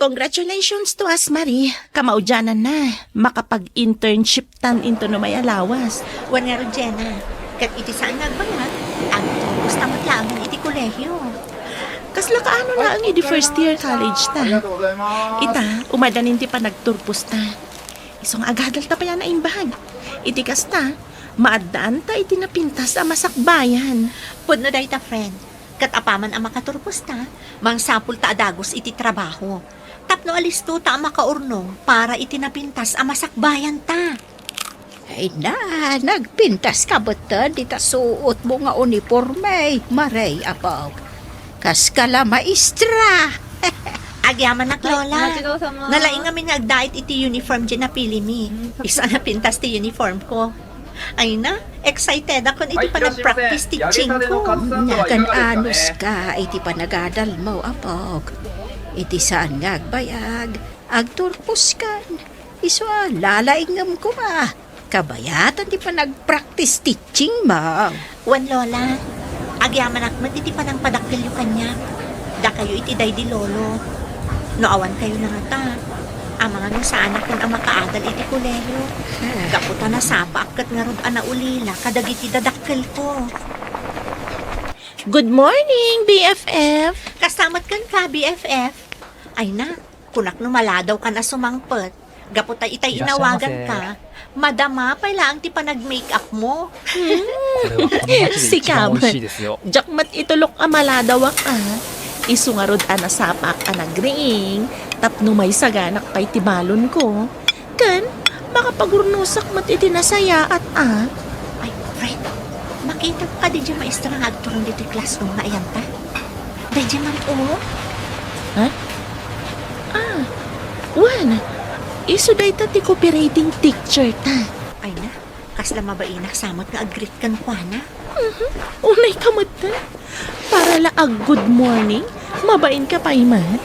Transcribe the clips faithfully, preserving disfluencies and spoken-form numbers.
Congratulations to us, Marie. Kamaudiananna, makapag-internship tan into no may a lawas. Wen ngarud, Jenna, ket iti saan nga agbayag, agturposta met laengen iti kolehio. Kasla kaano laeng idi first year college ta? Ita, umayda nin ti panagturposta. Isu nga agadalta pay a naimbag. Iti kasta, maaddaanta iti napintas a masakbayan. Pudno dayta, friend. Ket apaman a makaturposta, mangsapulta a dagus iti trabaho. Tapno alistota a makaurnong para iti napintas a masakbayanta. Ay na, nagpintaska metten dita suotmo nga uniforme, Marie, apok. Kaska la maestra. Agyamanak, Lola. Nalaing ngamin nga agdait iti uniform diay napilimi. Isu a napintas ti uniformko. Ay na, excitedakon iti panagpractice teachingko. Nagan-anuska iti panagadalmo, apok. Iti saan nga agbayag, agturposkan. Isu a lalaingem koma. Kabayatan ti panagpractice teachingmo. Wen, Lola, agyamanak met iti panangpadakkelyo kaniak. Dakayo iti daydi lolo. No awan kayo nangata, amangan no saanakon a makaadal iti kolehio. Gapu ta nasapaak ket ngarud a naulila kadagiti dadakkelko. Good morning, B F F! Kasta met kenka, B F F. Ay na, kunak no maladawkan a sumangpet. Gapu ta itay inawaganka, madama pay laeng ti panag-make-upmo. Sika met. Diak met itulok a maladawak a. Isu ngarud a nasapaak a nagriing tapno maisaganak pay ti balonko. Ken makapagurnosak met iti nasayaat a. Ay, friend, makitam kadi diay maestra nga agturong ditoy classroom nga ayanta? Daydiay man, o. Ha? Ah, wen, isu dayta ti cooperating teacher ta. Ay na, kasla mabainak sa met nga ag-greet kenkuana. Mhm. Unay ka metten. Para la ag-good morning, mabain ka pay met.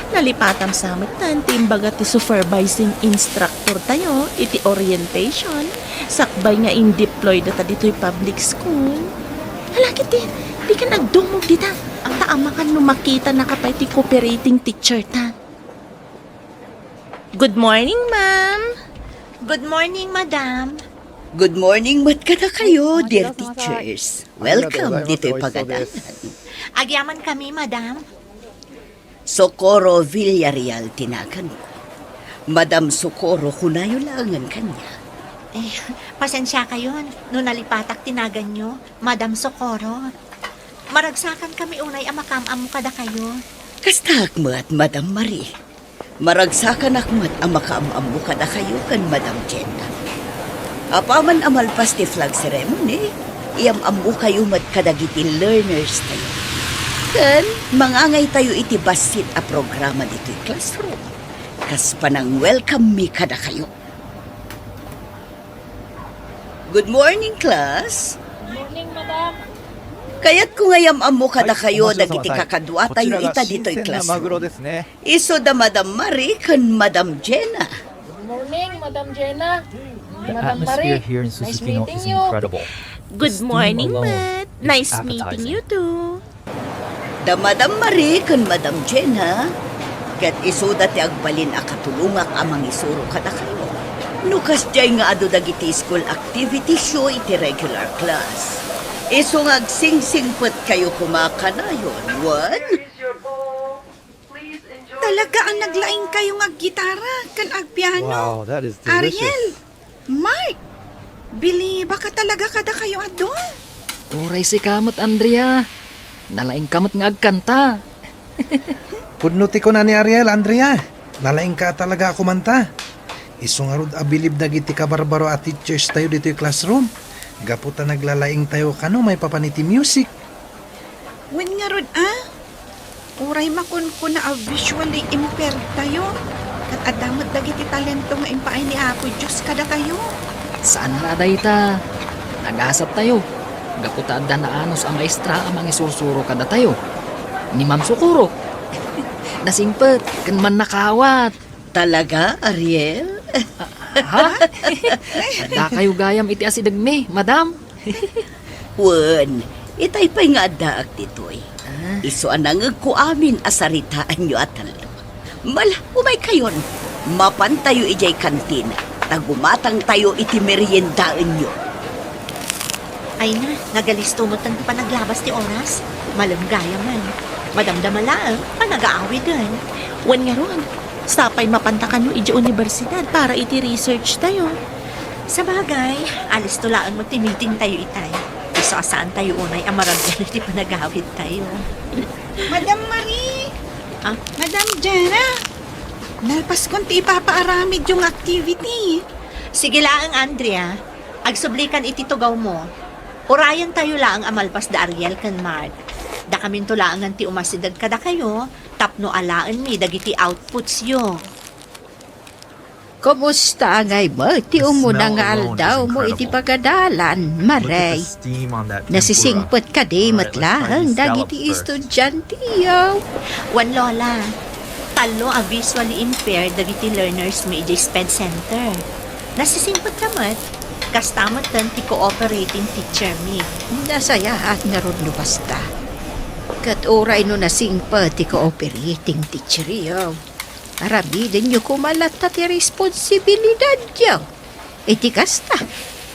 Nalipatam sa metten ti imbaga ti supervising instructor tayo iti orientation, sakbay nga in-deploy data ditoy public school. Hala, ket di, dikan agdumog dita. Ta amangan no makitanaka pay ti cooperating teacher ta. Good morning, ma'am. Good morning, madam. Good morning met kadakayo, dear teachers. Welcome ditoy pagadanan. Agyaman kami, madam. Socorro Villarreal ti naganko. Madam Socorro, kunayo laengen kaniak. Eh, pasensiakayon no nalipatak ti naganyo, Madam Socorro. Maragsakan kami unay a makaam-ammo kadakayo. Kastaak met, Madam Marie. Maragsakanak met a makaam-ammo kadakayo ken Madam Jenna. Apaman a malpas ti flag ceremony, iyam-ammokayo met kadagiti learners tayo. Ken mangangaytayo iti bassit a programa ditoy classroom. Kas panang-welcome mi kadakayo. Good morning, class. Good morning, madam. Kayatko nga iyam-ammo kadakayo dagiti kakaduatayo ita ditoy classroom. Isu da Madam Marie ken Madam Jenna. Good morning, Madam Jenna. Madam Marie, nice meeting you. Good morning, Matt. Nice meeting you too. Da Madam Marie ken Madam Jenna, ket isuda ti agbalin a katulongak a mangisuro kadakayo. No kasdiay nga adu dagiti school activitiesyo iti regular class, isu nga agsingsingpetkayo koma kanayon, wen? Talaga a naglaingkayo nga aggitara ken agpiano. Wow, that is delicious. Ariel, Mark, bilibak a talaga kadakayo a duay. Uray sika met, Andrea. Nalaingka met nga agkanta. Pudno ti kuna ni Ariel, Andrea. Nalaingka talaga a kumanta. Isu ngarud a bilib dagiti kabarbaro a teachers tayo ditoy classroom. Gapu ta naglalaingtayo kano maipapan iti music. Wen ngarud a, uray makunkuna a visually impaired tayo, ket adda met dagiti talento nga impaay ni Apo Dios kadatayo. Saan la a dayta. Nagasattayo, gapu ta adda naanus a maestra a mangisursuro kadatayo. Ni Ma'am Socorro. Nasingpet ken mannakawat. Talaga, Ariel? Ha? Addakayo gayam iti asidegmi, madam? Wen, itay pay nga addaak ditoy. Ah. Isu a nangegko amin a saritaanyo a tallo. Mal, umaykayon. Mapantayo idiay kantin, ta gumatangtayo iti meriendaenyo. Ay na, nagalisto met ti panaglabas ti oras. Malem gayam man. Madamdama laeng, panagaawiden. Wen ngarud, sapay mapantakanyo idiay universidad para iti research tayo. Sabagay, alisto laeng met ti meeting tayo itay. Isu a saan tayo unay a maragyan iti panagawid tayo. Madam Marie! Ah? Madam Jenna! Nalpaskon ti ipapaaramidyo nga activity. Sige laeng, Andrea. Agsublikan iti tugawmo. Urayan tayo laeng a malpas da Ariel ken Mark. Dakaminto laengen ti umasideg kadakayo tapno alaenmi dagiti outputsyo. Kumusta ngay met ti umuna nga aldawmo iti pagadalan, Marie? Nasisingpet kadi met laeng dagiti estudianteyo? Wen, Lola. Tallo a visually impaired dagiti learners mi idiay SPED Center. Nasisingpet da met. Kasta metten ti cooperating teacher mi. Nasayaat ngarud no kasta. Ket uray no nasingpet ti cooperating teacheryo, aramidenyo koma latta ti responsibilidadyo. Iti kasta,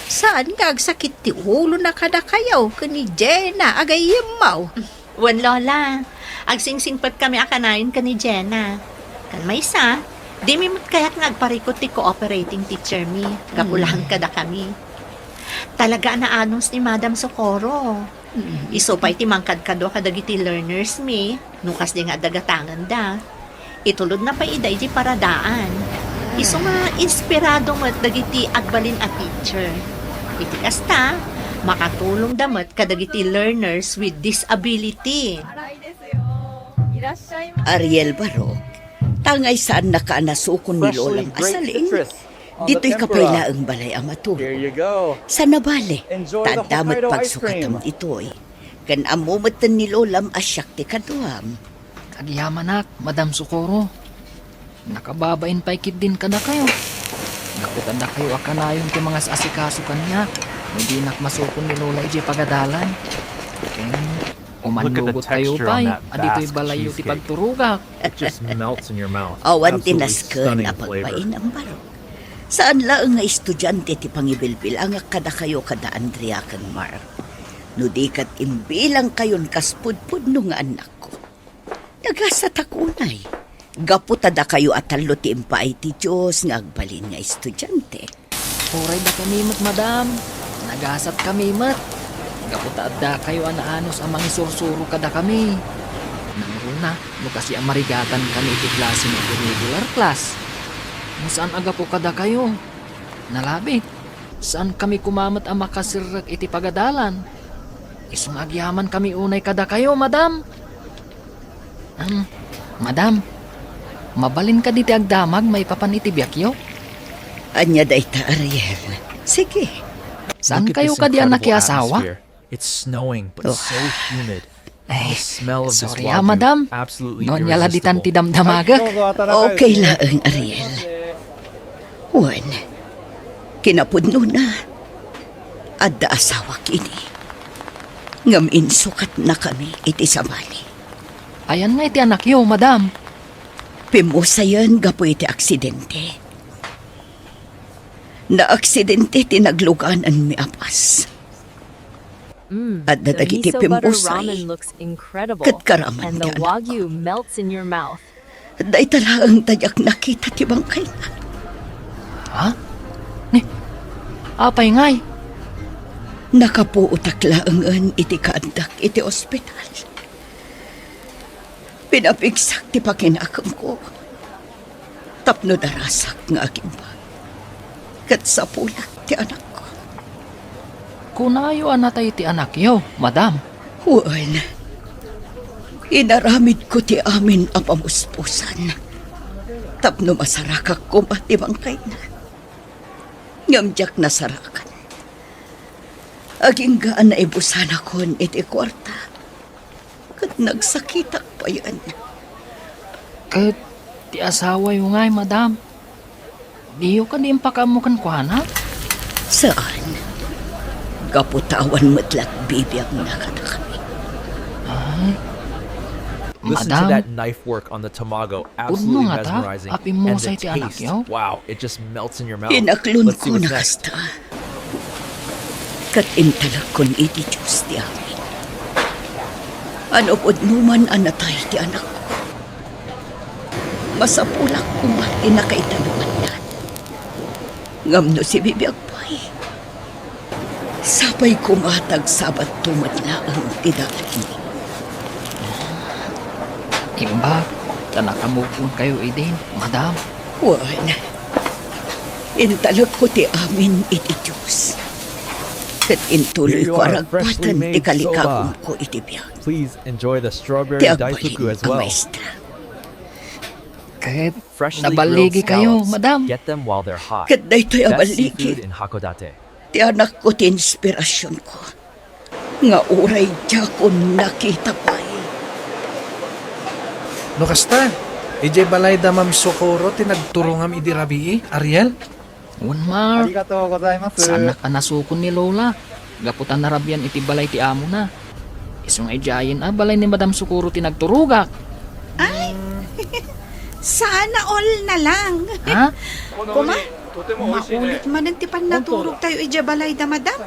saan nga agsakit ti ulona kadakayo ken ni Jenna a gayyemmo? Wen, Lola, agsingsingpet kami a kanayon ken ni Jenna. Ken maysa, dimi met kayat nga agparikut ti cooperating teacher mi, gapu laeng kadakami. Talaga a naanus ni Madam Socorro. Isu pay ti mangkadkadua kadagiti learners mi, no kasdi nga adda gatangenda. Itulodna pay ida iti paradaan. Isu nga inspirado met dagiti agbalin a teacher. Iti kasta, makatulongda met kadagiti learners with disability. Ariel Barok, tangay saannaka a nasukon ni Lolam a salin, ditoyka pay laeng balay a matulog. Sana bale, ta adda met pagsukatam ditoy. Ken ammo metten ni Lolam a siak ti kaduam. Agyamanak, Madam Socorro. Nakababain pay ketdin kadakayo. Gapu ta dakayo a kanayon ti mangas-asikaso kaniak no dinak masukon ni Lola idiay pagadalan. Ken umannugotkayo pay a ditoy balayyo ti pagturogak. Awan ti nasken a pagbainam, Barok. Saan laeng nga estudiante ti pangibilbilangak kadakayo kada Andrea ken Mark. No di ket imbilangkayon kas pudpudno nga annakko. Nagasatak unay. Gapu ta dakayo a tallo ti impaay ti Dios nga agbalin nga estudiante. Uray dakami met, madam. Nagasatkami met. Gapu ta addakayo a naanus a mangisursuro kadakami. Nangruna, no kasdi a marigatankami iti klase no iti regular class. No saan a gapu kadakayo. Nalabit. Saankami koma met a makaserrek iti pagadalan. Isu nga agyamankami unay kadakayo, madam. Hmm, madam, mabalin kadi ti agdamag maipapan iti biagyo? Ania dayta, Ariel? Sige. Saankayo kadi a nakiasawa? It's snowing, but so humid. Eh, sorry ha, madam. No ania la ditan ti damdamagek. Okay laeng, Ariel. Wen, kinapudnona, adda asawak idi. Ngem insukatnakami iti sabali. Ayan nga iti anakyo, madam? Pimmusayen gapu iti aksidente. Naaksidente ti naglugananmi a bus. Adda dagiti pimmusay ket karaman ti anakko. Dayta laeng ta diak nakita ti bangkayna. Ha? Ni, apay ngay? Nakapuotak laengen iti kaaddak iti ospital. Pinapigsak ti pakinakemko tapno darasak nga agimbag ket sapulak ti anakko. Kunayo a natay ti anakyo, madam? Wen, inaramidko ti amin a pamuspusan tapno masarakak koma ti bangkayna. Ngem diak nasarakan. Agingga a naibusanakon iti kuarta. Ket nagsakitak payen. Ket ti asawayo ngay, madam? Diyo kadi impakaammo kenkuana? Saan. Gapu ta awan met la ti bibiagna kadakami. Ay. Listen to Madam, that knife work on the tamago. Pudno absolutely ngata, mesmerizing. Apay mo. And the say ti taste, anakyo? Wow, it just melts in your mouth. Let's see what's next. Pinaklonko na kasta. Ket intalekon iti Dios ti amin. Ano pudno man a natay ti anakko, masapulak koma ti nakaitaluanna. Ngem no sibibiag pay, sapay koma ta agsabatto met laeng ti dalin. Imbag ta nakamuponkayo idin, Madam. Wen, intalekko ti amin iti Dios. Ket intuloyko a ragpaten ti kalikagumko iti biag. Here you are, freshly grilled salads. Please enjoy the strawberry daifuku as well. Ti agbalin a maestra. Ket naballigi kayo, Madam. Fresh sweet grilled salads. Get them while they're hot. Ket daytoy a balligi. Best seafood in Hakodate. Ti anakko ti inspirasionko, nga uray diakon nakita pay. No kasta, idiay balay da Ma'am Socorro ti nagturongam idi rabii, Ariel? Wen, Mark. Arigatou gozaimasu. Saannak a nasukon ni Lola gapu ta narabian iti balay ti amona. Isu nga idiayen a balay ni Madam Socorro ti nagturogak. Ay, sana all na lang. Ha? Koma, makulit manen ti pannaturogtayo idiay balay da Madam.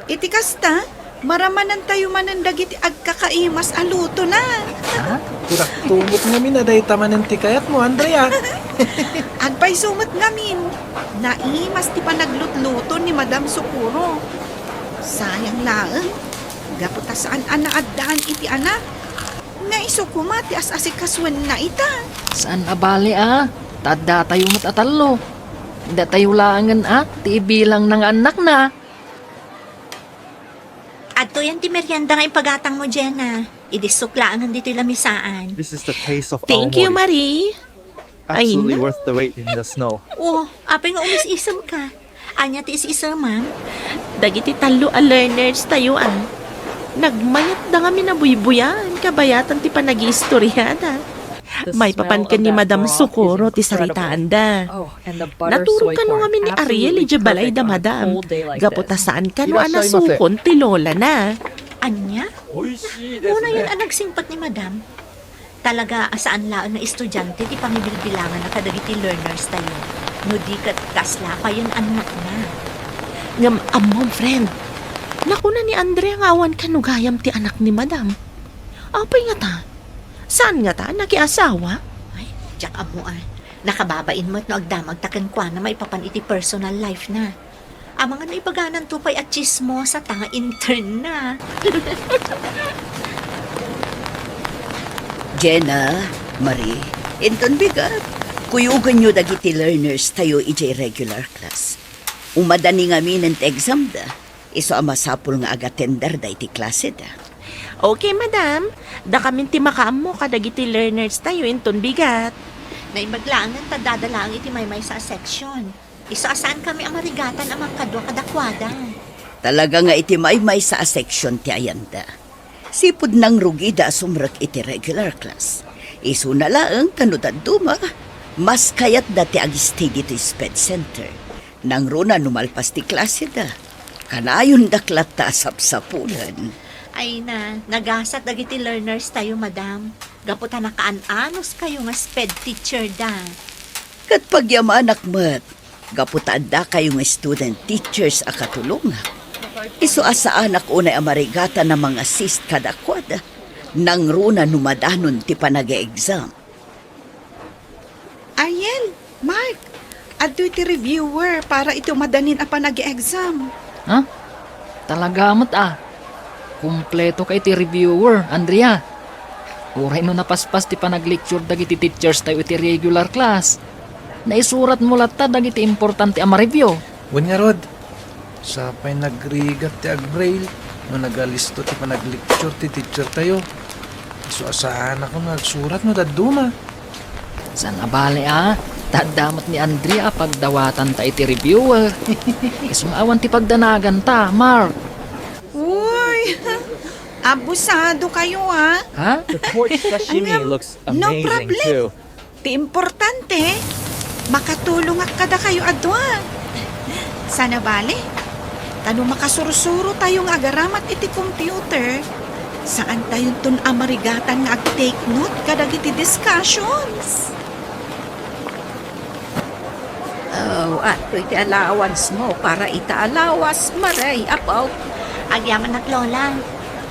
Iti kasta, maramanantayo manen dagiti agkakaimas a lutona. Ha? Kunak tumot ngamin a dayta manen ti kayatmo, Andrea. Agpayso met ngamin, naimas ti panaglutluto ni Madam Socorro. Sayang laeng, gapu ta saan a naaddaan iti anak. Nga isu koma ti as-asikasuenna ita. Saan a bale a, ta addatayo met a tallo. Datayo laengen a ti ibilangna nga annakna. Adtoyen ti merienda nga impagatangmo, Jenna. Idissok laengen ditoy lamisaan. This is the taste of Aomori. Thank you, Marie. Absolutely worth the wait in the snow. Oh, apay nga umis-isemka? Ania ti is-isemam? Dagiti tallo a learners tayo, ah. Nagmayatda ngamin a buybuyan kabayatan ti panagiistoriada. Maipapan ken ni Madam Socorro ti saritaanda. Naturog kano ngamin ni Ariel idiay balay da Madam, gapu ta saan kano a nasukon ti lolana. Ania? Unayen a nagsingpet ni Madam? Talaga a saan laeng nga estudiante ti pangibilbilanganna kadagiti learners tayo, no di ket kasla payen annakna. Ngem ammom, friend, nakuna ni Andrea nga awan kano gayam ti anak ni Madam. Apay ngata? Saan ngata a nakiasawa? Ay, diak ammo a. Nakababain met no agdamagta kenkuana maipapan iti personal life na. Amangan no ibagananto pay a tsismosa ta nga intern na. Jenna, Marie, inton bigat, kuyogenyo dagiti learners tayo idiay regular class. Umadani ngaminen ti exam da. Isu a masapul nga agatenderda iti klaseda. Okay, madam. Dakamin ti makaammo kadagiti learners tayo inton bigat. Naimbag laengen ta addada laeng iti maymaysa a section. Isu a saankami a marigatan a mangkadua kadakuada. Talaga nga iti maymaysa a section ti ayanda. Sipud nangrugida a sumrek iti regular class. Isuna laeng ta no dadduma, mas kayatda ti ag-stay ditoy sped center. Nangruna no malpas ti klaseda, kanayondak latta a sapsapulen. Ay na, nagasat dagiti learners tayo, madam. Gapu ta nakaan-anos kayo nga sped teacher da. Ket pagyamanak met, gapu ta adda kayo nga student teachers a katulongak. Isu a saanak unay a marigatan a mang-assist kadakuada. Nangruna no madanon ti panag-exam. Ariel, Mark, adtoy ti reviewer para iti umadanin a panag-exam. Ha? Talaga met a. Kumpleto ka iti reviewer, Andrea. Uray no napaspas ti panaglecture dagiti teachers tayo iti regular class. Naisuratmo latta dagiti importante a ma-review. Wen ngarud, sapay nagrigat ti agbraille no nagalisto ti panaglecture ti teacher tayo. Isu a saanakon nga agsurat no dadduma. Saan a bale a, ta adda met ni Andrea a pagdawatanta iti reviewer. Isu nga awan ti pagdanaganta, Mark. Uy, abusado kayo, ah. Ha? The torch sashimi looks amazing too. No problem. Ti importante, makatulongak kadakayo a dua. Saan a bale, ta no makasursuro tayo nga agaramat iti computer, Saan tayonton a marigatan nga ag-take note kadagiti discussions? Oh, adtoy ti allowance mo para ita a lawas, Maray, apo. Agyamanak, Lola.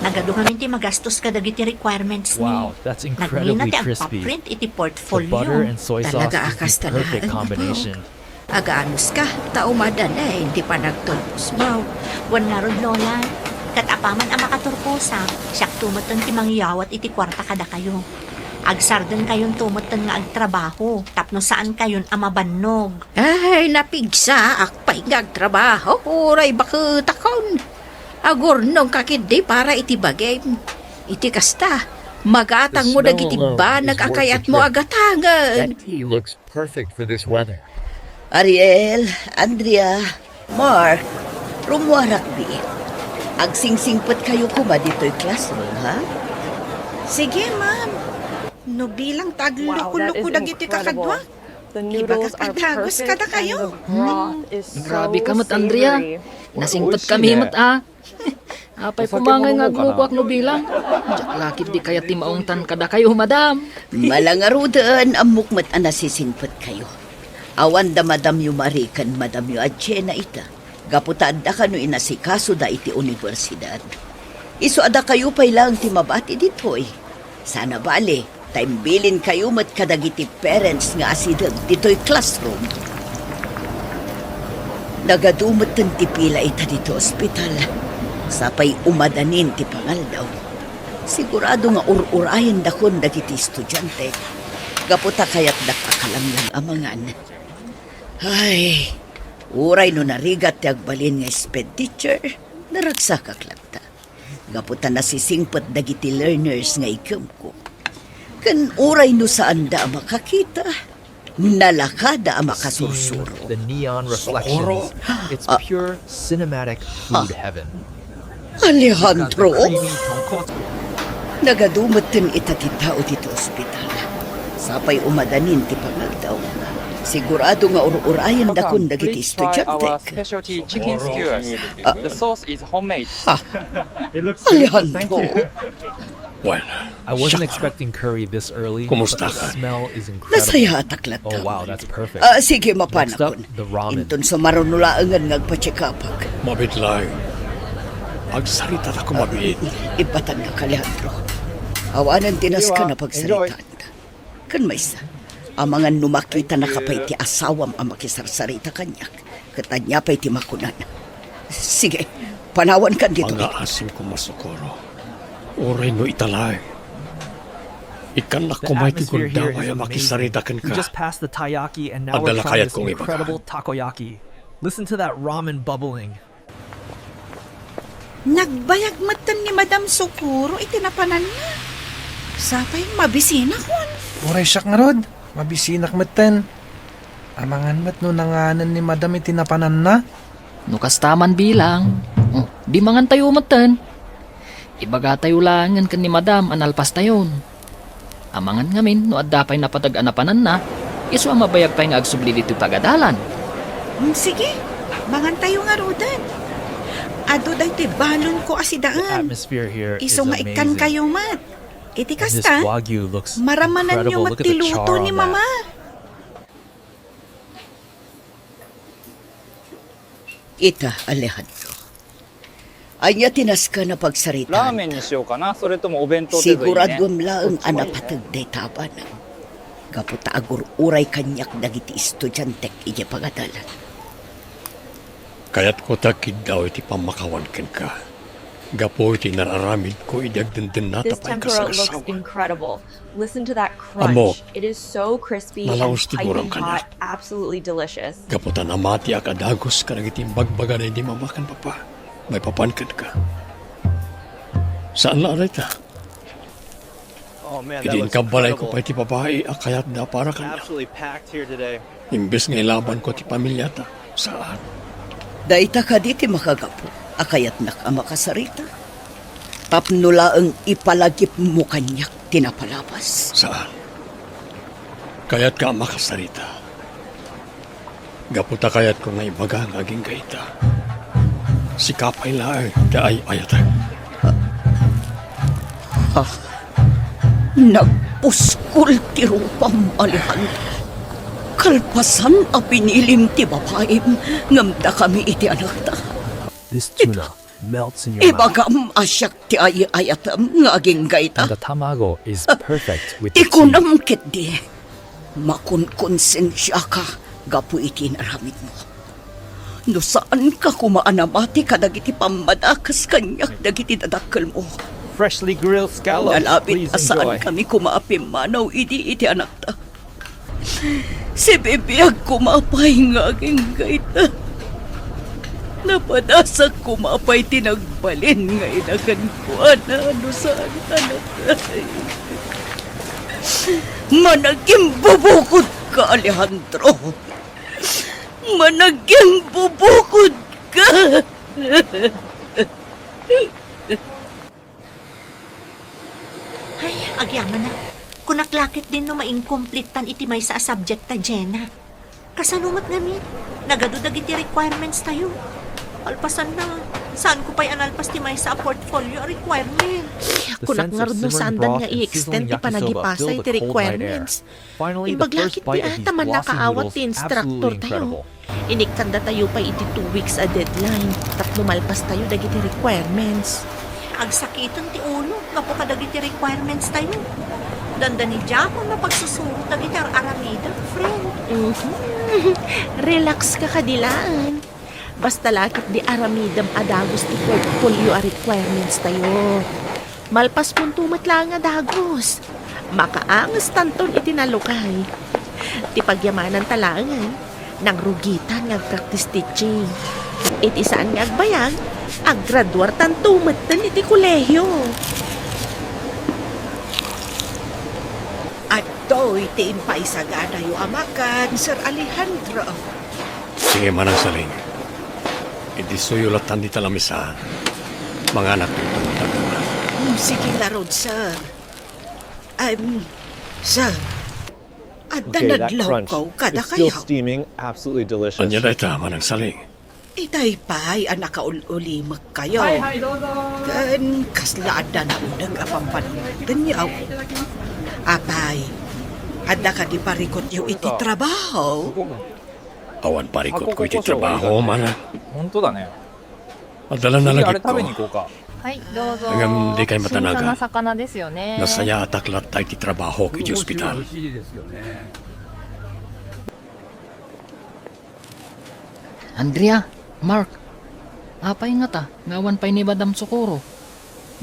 Nagadu ngamin ti magastos kadagiti requirements ni. Wow, that's incredibly crispy. Nagmina ti agpaprint iti portfolio. The butter and soy sauce is the perfect combination. Talaga a kasta laeng, apo. Aganuska, ta umadan ti panagturposmo. Wen ngarud, Lola, ket apaman a makaturposak, siakto metten ti mangyawat iti kuarta kadakayo. Agsardenkayonto metten nga agtrabaho tapno saankayon a mabannog. Ay, napigsaak pay nga agtrabaho, uray baketakon. Agurnongka ketdi para iti bagim. Iti kasta, magatangmo dagiti banag a kayatmo a gatangen. That tea looks perfect for this weather. Ariel, Andrea, Mark, rummuarakdi. Agsingsingpetkayo koma ditoy classroom, ha? Sige, ma'am. No bilang ta agluko-luko dagiti kakadua, ibagak a dagus kadakayo. Wow, that is incredible. Wow, that is incredible. The noodles are perfect and the broth is so savory. Hmm. Grabe ka met, Andrea. Nasingpetkami met, a. Apay koma ngay nga aglukoak no bilang? Diak la ketdi kayat ti maungtan kadakayo, madam. Malangaruden, ammok met a nasisingpetkayo. Awan da madamyo Marie ken madamyo Adjena ita, gapu ta adda kano inasikasoda iti universidad. Isu a dakayo pay laeng ti mabati ditoy. Saan a bale, ta imbilinkayo met kadagiti parents nga asideg ditoy classroom. Nagadu metten ti pila ita ditoy ospital. Sapay umadanin ti pangaldaw. Sigurado nga ur-urayendakon dagiti estudiante, gapu ta kayatdak a kalanglang a mangan. Ay, uray no narigat ti agbalin nga sped teacher, naragsakak latta. Gapu ta nasisingpet dagiti learners nga ikemko. Ken uray no saanda a makakita, nalakada a makasursuro. Seeing the neon reflections, it's pure cinematic food heaven. Alejandro? We've got the creamy tonkotsu. Nagadu metten ita ti tao ditoy ospital. Sapay umadanin ti pangaldaw. Sigurado nga ur-urayendakon dagiti estudiantek. Welcome. Please try our specialty chicken skewers. Ah. The sauce is homemade. Ha? It looks good. Alejandro. Thank you. Well, I wasn't expecting curry this early, but the smell is incredible. Nasayaatak latta. Oh, wow, that's perfect. Ah, sige, mapanakon. Next up, the ramen. Inton sumaruno laengen nga agpa-check-upak. Mabiit laeng. Agsarita ta koma mabiit. Ipatanka, Alejandro. Awanen ti nasken a pagsaritaan. Ken maysa, amangan no makitanaka pay ti asawam a makisarsarita kaniak, ket ania pay ti makunana? Sige, panawankan ditoy. Pangaasim koma, Socorro. Uray no ita laeng. Ikkannak koma iti gundaway a makisarita kenka. Adda la kayatko nga ibagam. Adda la kayatko nga ibagam. Nagbayag metten ni Madam Socorro iti napananna. Sapay mabisinakon. Uray siak ngarud, mabisinak metten. Amangan met no nanganen ni Madam iti napananna. No kasta man bilang, oh, di mangantayo metten. Ibagatayo laengen ken ni Madam a nalpastayon. Amangan ngamin no adda pay napateg a napananna, isu a mabayag pay nga agsubli ditoy pagadalan. Mm, sige, mangantayo ngaruden. Adu daytoy balonko a sidaen. Isu nga ikkankayo met. Iti kasta, maramananyo met ti luto ni Mama. Ita, Alejandro. Ania ti nasken a pagsaritaanta? Siguraduem laeng a napateg dayta a banag, gapu ta agur-uray kaniak dagiti estudiantek idiay pagadalan. Kayatko ti agkiddaw iti pammakawan kenka, gapu iti nararamidko idi agdendennata pay nga agassawa. Listen to that crunch. Ammok, it is so crispy and piping hot, absolutely delicious. Nalaus ti guram kaniak. Gapu ta namatiak a dagus kadagiti imbagbaga daydi Mama ken Papa maipapan kenka. Saan la a dayta. Oh, man, that looks incredible. Idi inkabbalayko pay ti babai a kayatda para kaniak. Absolutely packed here today. Imbes nga ilabanko ti pamiliata, saan. Dayta kadi ti makagapu a kayatnak a makasarita? Tapno laeng ipalagipmo kaniak ti napalabas. Saan. Kayatka a makasarita. Gapu ta kayatko nga ibaga nga agingga ita. Sika pay laeng ti ay-ayatek. Ah, nagpuskol ti rupam, Alejandro. Kalpasan a pinilim ti babaim, ngem dakami iti anakta. This tuna melts in your mouth. Ibagam a siak ti ay-ayatem nga aginggayta. And the tamago is perfect with the tea. Ti kunam ketdi, makunkonsensiaka gapu iti inaramidmo. No saanka koma a namati kadagiti pammadakas kaniak dagiti dadakkelmo. Freshly grilled scallops. Nalabit a saankami koma a pimmanaw idi iti anakta. Sibibiag koma pay nga aginggayta. Napadasak koma pay ti nagbalin nga ina kenkuana no saan a natay. Managimbubukodka, Alejandro. Managimbubukodka. Ay, agyamanak. Kunak la ketdin no ma-incomplete-tan iti maysa a subject ta, Jenna. Kasano met ngamin? Nagadu dagiti requirements tayo. Kalpasanna, saanko pay a nalpas ti maysa a portfolio a requirement. Kunak ngarud no saandan nga i-extend ti panagipasa iti requirements. Imbag la ketdi a ta mannakaawat ti instructor tayo. Inikkandatayo pay iti two weeks a deadline tapno malpastayo dagiti requirements. Agsakiten ti ulo gapu kadagiti requirements tayo. Dandani diakon mapagsusurot dagiti ar-aramidek, friend. Mhm. Relax ka kadi laeng. Basta la ketdi aramidem a dagus ti portfolio a requirements tayo. Malpasmonto met laeng a dagus. Makaangestanton iti nalukay. Ti pagyamananta laengen, nangrugitan nga agpractice teaching. Iti saan nga agbayag, aggraduartanto metten iti kolehio. Adtoy ti impaisaganayo a makan, Sir Alejandro. Sige, Manang Saling. Idi suyo lattan dita lamisa, manganak dito ng taguma. Hmm, sige ngarud, sir. Em, sir, adda nadlawkaw kadakayo? Ania dayta, Manang Saling? Itay pay a nakaul-ulimekkayo. Ken kasla adda nauneg a pampanunotenyo. Apay, adda kadi parikutyo iti trabaho? Awan parikutko iti trabaho, Manang. Adda la nalagipko. Ngem dikay matanagan. Nasayaat latta iti trabahok iti ospital. Andrea, Mark, apay ngata nga awan pay ni Madam Socorro?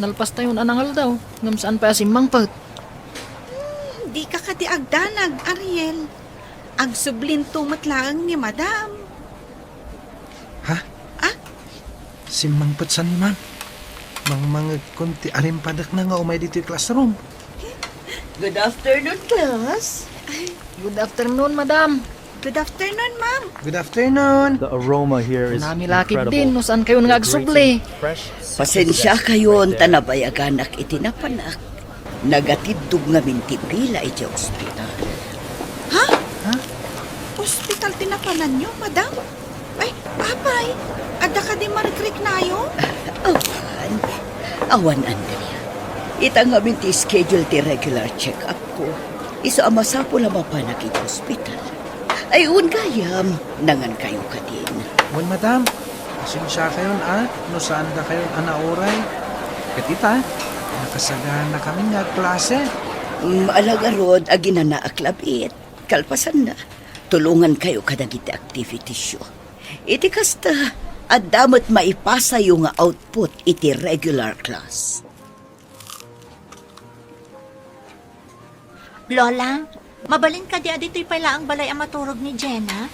Nalpastayon a nangaldaw, ngem saan pay a simmangpet. Hmm, dika kadi agdanag, Ariel. Agsublinto met laeng ni Madam. Ha? Ah? Simmangpet san, ma'am? Mangmangegkon ti arimpadekna nga umay ditoy classroom. Good afternoon, class. Good afternoon, madam. Good afternoon, ma'am. Good afternoon. The aroma here is incredible. Kunami la ketdin no saan kayon nga agsubli. Pasensiakayon ta nabayaganak iti napanak. Nagatiddog ngamin ti pila iti ospital. Ha? Ha? Ospital ti napananyo, madam? Ay, apay, adda kadi marikriknayo? Awan. Awan, Andrea. Ita ngamin ti schedule ti regular check-up ko. Isu a masapul a mapanak iti ospital. Ay, wen gayam, nangankayo kadin. Wen, madam, pasensiakayon a no saandakayon a nauray. Ket ita, nakasaganakamin nga agklase. Mm, ala ngarud, aginanaak labiit. Kalpasanna, tulongankayo kadagiti activitiesyo. Iti kasta, adda met maipasayo nga output iti regular class. Lola, mabalin kadi a ditoy pay laeng balay a maturog ni Jenna?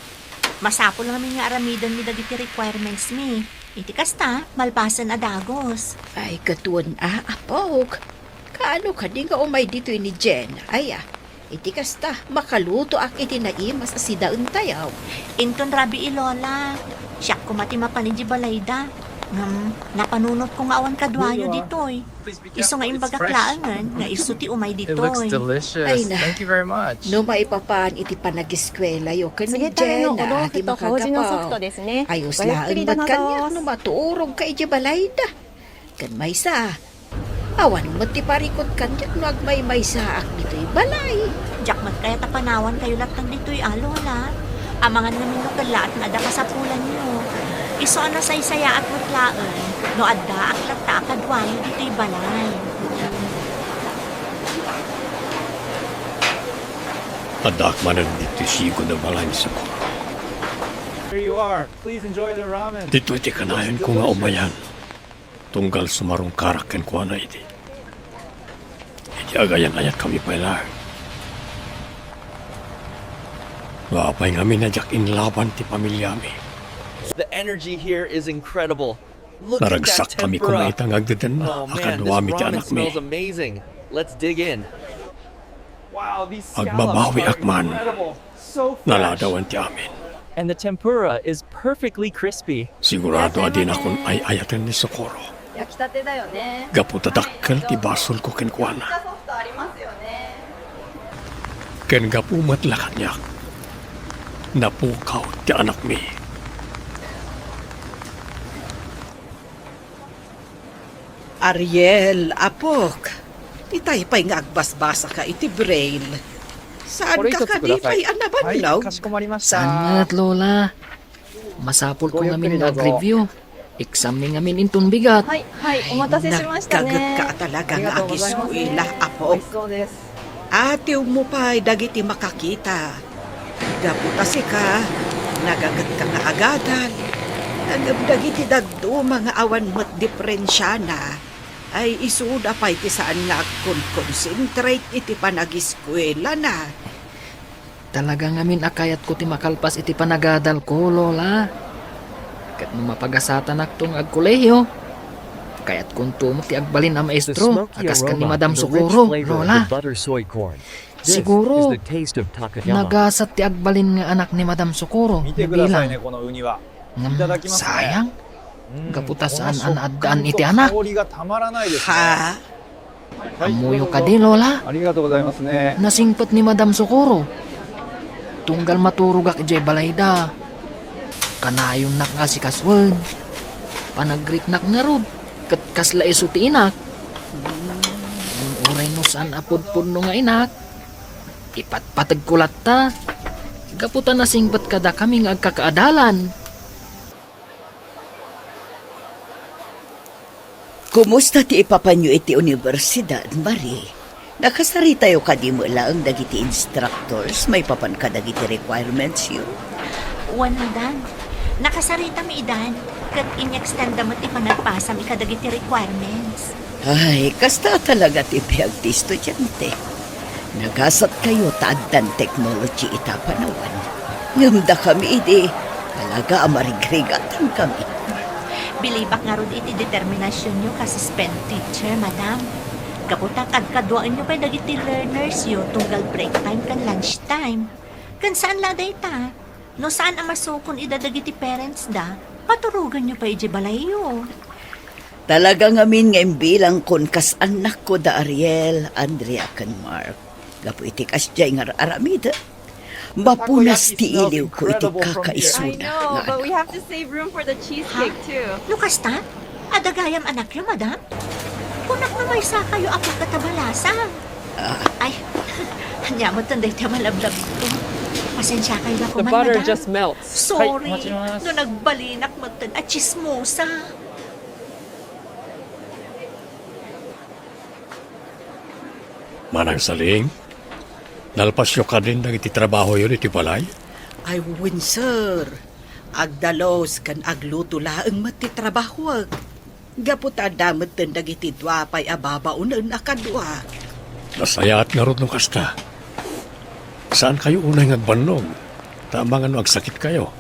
Masapul ngamin nga aramidenmi dagiti requirements mi. Iti kasta, malpasen a dagus. Ay, ket wen a, apok. Kaano kadi nga umay ditoy ni Jenna? Aya, iti kasta, makalutoak iti naimas a sidaentayo. Inton rabii, Lola. Siak koma ti mapan idiay balayda. Ngem, napanunotko nga awan kaduayo ditoy. Isu nga imbagak laengen nga isu ti umay ditoy. Ay na. No maipapan iti panagiskuelayo ken ni Jenna ti makagapu. Ayos laeng met kaniak no maturogka idiay balayda. Ken maysa, Awan met ti parikutkan diak no agmaymaysaak ditoy balay. Diak met kayat a panawankayo latta ditoy a, Lola. Amangan ngamin no kellaat nga adda kasapulanyo. Isu a nasaysayaat met laeng no addaak latta a kaduayo ditoy balay. Addaak manen ditoy sigon a balay ni Socorro. Here you are. Please enjoy the ramen. Ditoy ti kanayonko nga umayan. Tunggal sumarungkarak kenkuana idi, idi agayan-ayatkami pay laeng. Apay ngamin a diak inlaban ti pamiliami? The energy here is incredible. Look at that tempura. Naragsakkami koma ita nga agdedenna a kaduami ti anakmi. Oh man, this ramen smells amazing. Let's dig in. Wow, these scallops are incredible. Agbabawiak man. So fresh. Naladawan ti amin. And the tempura is perfectly crispy. Sigurado a dinakon ay-ayaten ni Socorro. Gapu ta dakkel ti basolko kenkuana. Ken gapu met la kaniak, napukaw ti anakmi. Ariel, apok, itay pay nga agbasbasaka iti Braille. Saanka kadi pay a nabannog? Saan met, Lola. Masapulko ngamin nga ag-review. Exam-mi ngamin inton bigat. Ay, nagkagetka a talaga nga agiskuela, apok. Atiwmo pay dagiti makakita. Gapu ta sika, nagagetka nga agadal. Ngem dagiti dadduma nga awan met diperensiana, ay isuda pay ti saan nga agkonkonsentrate iti panagiskuelana. Talaga ngamin a kayatko ti makalpas iti panagadalko, Lola. Ket no mapagasatanakto nga agkolehiyo, kayatkonto met ti agbalin a maestro a kas ken ni Madam Socorro, Lola. Siguro, nagasat ti agbalin nga anak ni Madam Socorro nga bilang. Ngem sayang, gapu ta saan a naaddaan iti anak. Ha? Ammoyo kadi, Lola? Nasingpet ni Madam Socorro. Tunggal maturogak idiay balayda, kanayonnak nga asikasuen. Panagriknak ngarud, ket kasla isu ti inak. Ngem uray no saan a pudpudno nga inak, ipatpategko latta, gapu ta nasingpet kadakami nga agkakaadalan. Kumusta ti ipapanyo iti universidad, Marie? Nakasaritayo kadi met laeng dagiti instructors maipapan kadagiti requirementsyo? Wen, madam. Nakasaritami idan, ket in-extenda met ti panagpasam kadagiti requirements. Ay, kasta talaga ti biag ti estudiante. Nagasatkayo ta addan technology ita panawen. Ngem dakami idi, talaga a marigrigatankami. Bilibak ngarud iti determinasionyo kas SPED teacher, madam. Gapu ta kadkaduaenyo pay dagiti learnersyo tunggal break time ken lunch time. Ken saan la dayta, no saan a masukon ida dagiti parentsda, paturoganyo pay idiay balayyo. Talaga ngamin nga imbilangkon kas annakko da Ariel, Andrea, ken Mark. Gapu iti kasdiay nga ar-aramidek, mapunas ti iliwko iti kakaisuna nga annakko. Ha? No kasta, adda gayam anakyo, madam? Kunak no maysakayo a pakatabalasan. Ah. Ay, ania metten dayta malablabko. Pasensiakayo la koma, madam. Sorry, no nagbalinak metten a tsismosa. Manang Saling, nalpasyo kadin dagiti trabahoyo iti balay? Ay, wen, sir. Agdalus ken agluto laeng met ti trabahoek. Gapu ta adda metten dagiti dua pay a babaonen a kadua. Nasayaat ngarud no kasta. Saankayo unay nga agbannog, ta amangan no agsakitkayo.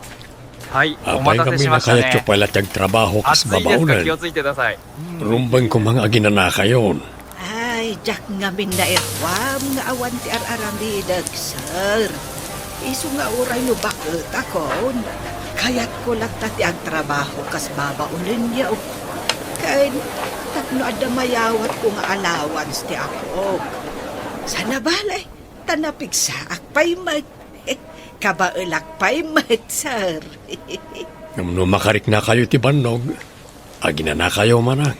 Apay ngamin a kayatyo pay la ti agtrabaho kas babaonen? Rumbeng koma nga aginanakayon. Ay, diak ngamin nairruam nga awan ti ar-aramidek, sir. Isu nga uray no baketakon, kayatko latta ti agtrabaho kas babaonenyo. Ken tapno adda mayawatko nga allowance ti apok. Saan a bale, ta napigsaak pay met. Kabaelak pay met, sir. Ngem no makariknakayo iti bannog, aginanakayo manen.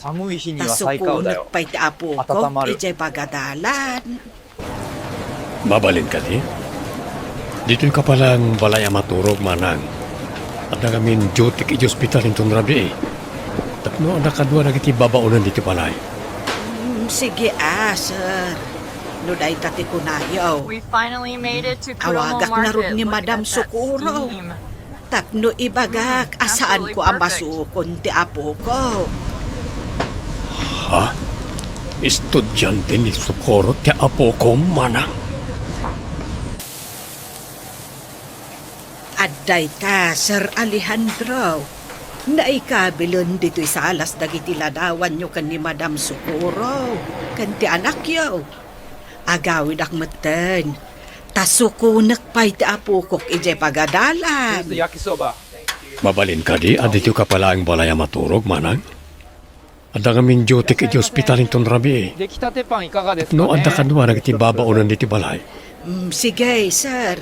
寒い日には最高だよ。 Tasukonek pay ti apokok idiay pagadalan. Mabalin kadi? Ditoy ka pala nga balay a maturog, manang. Adda ngamin duty idiay ospital inton rabii. Tapno adda kadua dagiti babaonen ditoy balay. Hmm, sige, ah, sir. No dayta ti kunayo, awagak ngarud ni Madam Socorro. Tapno ibagak a saanko a masukon ti apoko. Ha? Estudiante ni Socorro ti apoko, manang? Adda ita, Sir Alejandro. Naikabilen ditoy salas dagiti ladawanyo ken ni Madam Socorro ken ti anakyo. Agawidak metten. Tasukonek pay ti apokok idiay pagadalan. Mabalin kadi a ditoy ka pala nga balay a maturog, manang? Adda ngamin duty iti ospital inton rabii. Tapno adda kadua dagiti babaonen iti balay. Mm, sige, sir.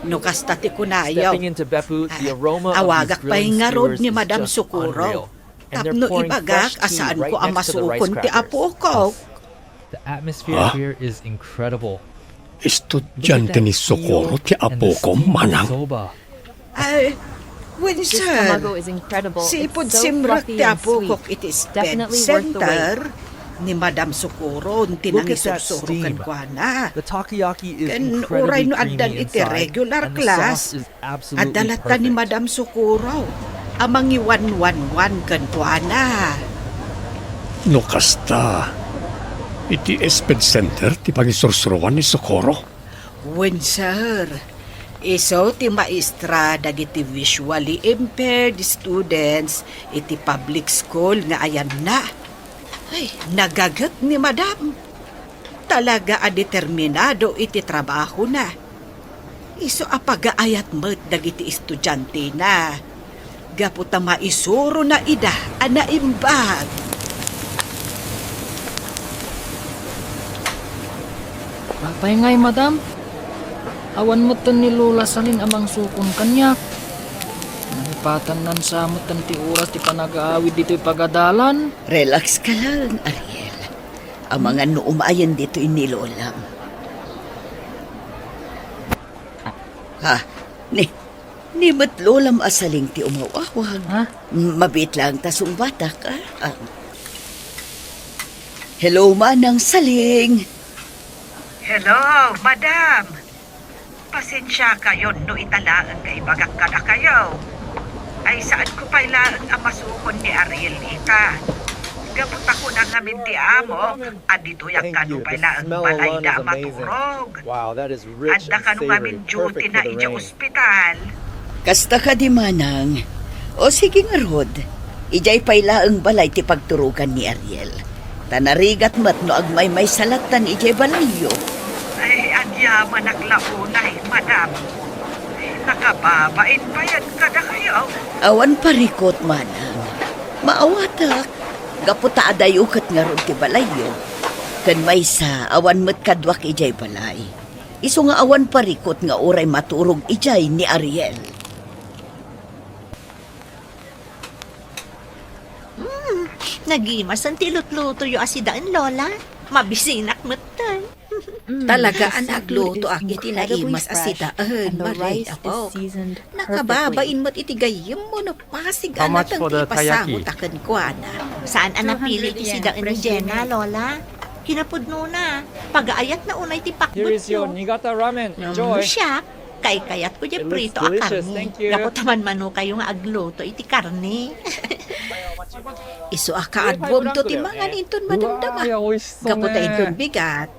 No kasta ti kunayo. Stepping into Beppu, the Ah, aroma of these awagak pay grilling ngarud skewers ni is Madam just Socorro. Unreal. And they're Tapno pouring ibagak fresh a tea saanko right a next to the rice masukon ti crackers. Apoko. The atmosphere Ah? here is incredible. Estudiante ni Socorro ti apokom, manang? Ay, wen, sir. Sipud simrek ti apokok iti sped center, ni Madam Socorro ti nangisursurok kenkuana. Ken uray no addan iti regular class, adda latta ni Madam Socorro a mangiwanwanwan kenkuana. No kasta, iti sped center ti pangisursuroan ni Socorro? Wen, sir. Isu ti maestra dagiti visually impaired students iti public school nga ayanna. Ay, nagaget ni Madam. Talaga a determinado iti trabahona. Isu a pagaayat met dagiti estudiantena. Gapu ta maisurona ida a naimbag. Apay ngay, madam? Awan metten ni Lola Salin a mangsukon kaniak. Nalipatan sa metten ti oras ti panagaawid ditoy pagadalan. Relax ka lang, Ariel. Amangan no umayen ditoy ni Lolam. Ha? Ni, ni met Lolam a Saling ti umaw-awag. Ha? Mabiit lang ta sungbatak, ah. Ah. Hello, Manang Saling. Hello, Madam. Pasensiakayon no ita laeng nga ibagak kadakayo. Ay, saanko pay laeng a masukon ni Ariel ita. Gapu ta kuna ngamin ti amok a ditoyak kano pay laeng balayda a maturog. Adda kano ngamin duty na idiay ospital. Kasta kadi, manang. O sige ngarud, idiay pay laeng balay ti pagturogan ni Ariel. Ta narigat met no agmaymaysa lattan idiay balayyo. Ay, agyamanak la unay, madam. Ay, nakababain payen kadakayo. Awan parikut, manang. Maawatak. Gapu ta adayo ket ngarud ti balayyo. Ken maysa, awan met kaduak idiay balay. Isu nga awan parikut nga uray maturog idiay ni Ariel. Hmm, nagimasen ti lutlutoyo a sidaen, Lola. Mabisinak metten. Talaga a naglutoak iti naimas a sidaen, Marie, apo. Nakababain met iti gayyemmo no pasig a nateng ti ipasamotak kenkuana. Saan a napili ti sidaen ni Jenna, Lola? Kinapudnona, pagaayatna unay ti pakbetyo. Here is your Niigata ramen. Enjoy. Siak, Kaykayatko diay prito a karne. Gapu ta manmanokayo nga agluto iti karne. Isu a kaadwamto ti mangan inton madamdama. Gapu ta inton bigat,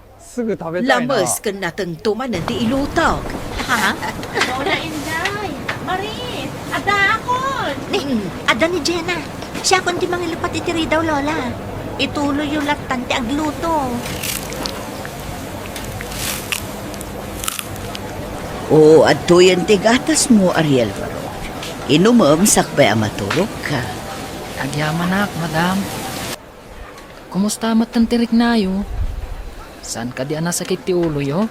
lames ken natengto manen ti ilutok. Ha? Lola Inday! Marie! Addaakon! Ni, adda ni Jenna. Siakon ti mangilepat iti ridaw, Lola. Ituloyyo lattan ti agluto. Oo, adtoyen ti gatasmo, Ariel Barok. Inumem sakbay a maturogka. Agyamanak, madam. Kumusta metten ti riknayo? Saan kadi a nasakit ti uloyo?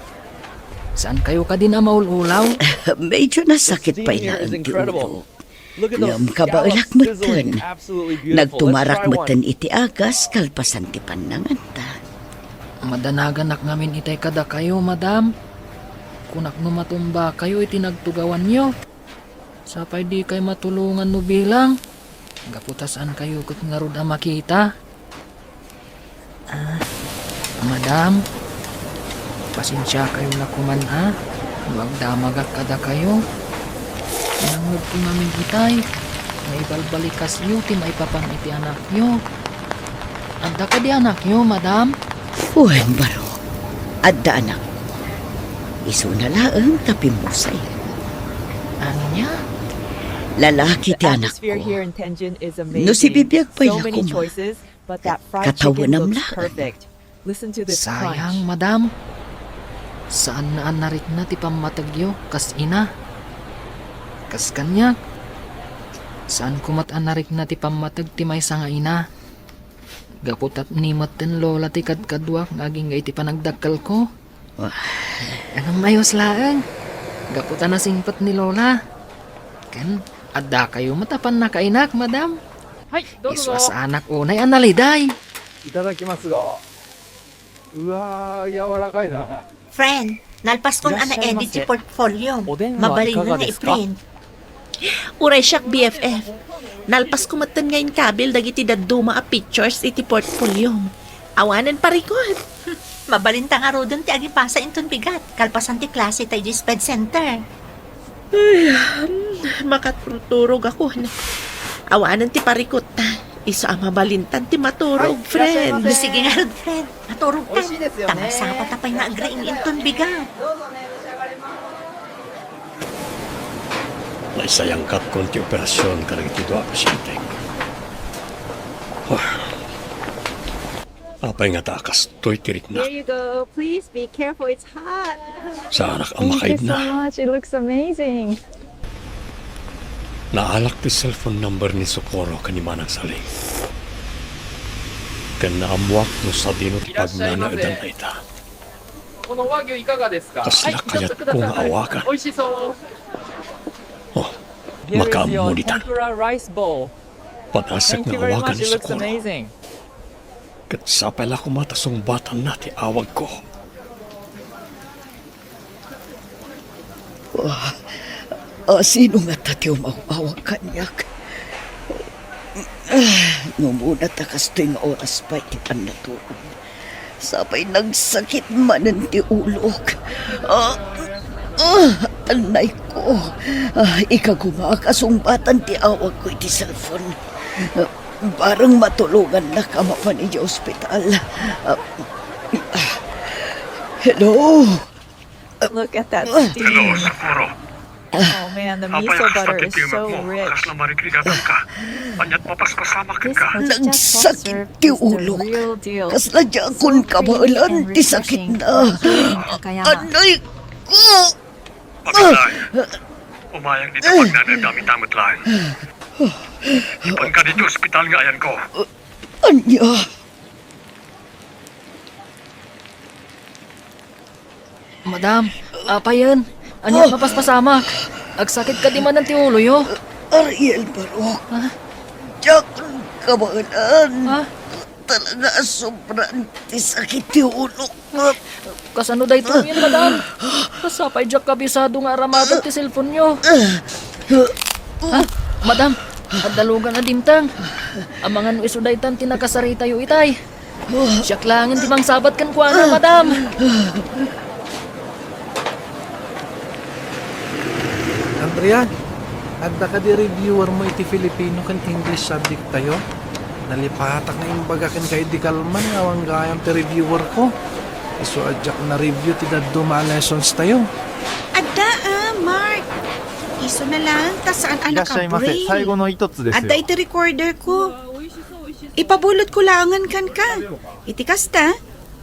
Saan kayo kadin a maul-ulaw? Medyo nasakit pay laeng ti ulo. Ngem kabaelak metten. Nagtumarak metten iti agas kalpasan ti pannanganta. Madanaganak ngamin itay kadakayo, madam. Kunak no matumbakayo iti nagtugawanyo. Sapay dikay matulongan no bilang. Gapu ta saankayo ket ngarud a makita. Ah, madam, pasensiakayo la koman a no agdamagak kadakayo. Nangngegko ngamin itay nga ibalbalikasyo ti maipapan iti anakyo. Adda kadi anakyo, madam? Wen, baro. Adda anakko. Isuna laeng ta pimmusayen. Ania? Lalaki ti anakko. No sibibiag pay la koma. Katawenam laeng. Sayang, madam. Saanna a narikna ti pammategyo kas ina. Kas kaniak, saanko met a narikna ti pammateg ti maysa nga ina. Gapu tapno metten Lola ti kadkaduak nga agingga iti panagdakkelko. Ah. Ngem ayos laeng. Gapu ta nasingpet ni Lola. Ken, addakayo met a pannakainak, madam. Hay, isu a saanak unay a naliday. Itadakimasu. Ua, yawarakay na. Friend, nalpaskon a na-edit ti portfolio. Mabalin nga i-print. Uray siak, B F F. Nalpasko metten nga inkabil dagiti dadduma a pictures iti portfolio. Awanen parikut. Mabalinta ngaruden ti agipasa inton bigat, kalpasan ti klase ta idiay sped center. Ay, makaturturog ako. Awanen ti parikut. Isu a mabalintan ti maturog, friend. Sige ngarud, friend. Maturog ka. Ta masapata pay nga agriing inton bigat. Naisayangkatkon ti operasion kadagiti dua a pasyente. Apay ngata a kastoy ti riknak? Here you go. Please be careful. It's hot. Saanak a makaidna. Thank you so much. It looks amazing. Naalak ti cellphone number ni Socorro ken ni Manang Saling. Ken naammoak no sadino ti pagnanaedanna ita. Kasla kayatko nga awagan. Oh, makaammo ditan. Padasek nga awagan ni Socorro. Ket sapay la koma ta sungbatanna ti awagko. Ah, ah, sino ngata ti umaw-awag kaniak? Ah, no umuna ta kastoy nga oras pay ti pannaturog. Sapay nagsakit manen ti ulok. Ah, ah, anay ko. Ah, ikagumaak a sungbatan ti awagko iti cellphone. Ah, bareng matulongannak a mapan idiay ospital. Ah, ah, hello? Look at that steam. Hello, Socorro. Oh man, the miso butter is so rich. Kasla marigrigatanka. Ania't mapaspasamak kenka? Nagsakit ti ulok. Kasla diakon kabaelan ti sakitna. Anay ko! Paglaeng. Umayag dita pagnanaedam ita met laeng. Ipanka ditoy ospital nga ayanko. Ania? Madam, apayen, ania mapaspasamak? Agsakit kadi manen ti uloyo? Ariel Barok. Ha? Diak kabaelan. Ha? Talaga a sobra ti sakit ti ulok. Kasano daytoyen, madam? Sapay diak kabisado nga aramaten ti cellphone-yo. Ha? Madam, adda lugan a dimteng. Amangan no isu daytan ti nakasaritayo itay. Siak laengen ti mangsabat kenkuana, madam. Andrea, adda kadi reviewer mo iti Filipino ken English subject tayo? Nalipatak nga imbaga kenka idi kalman nga awan gayam ti reviewer ko. Isu a diak na-review ti dadduma a lessons tayo. Adda, ah, Mark. Isu na lang, ta saan a naka-break. Adda iti recorder ko. Ipabulot ko laengen kenka. Iti kasta,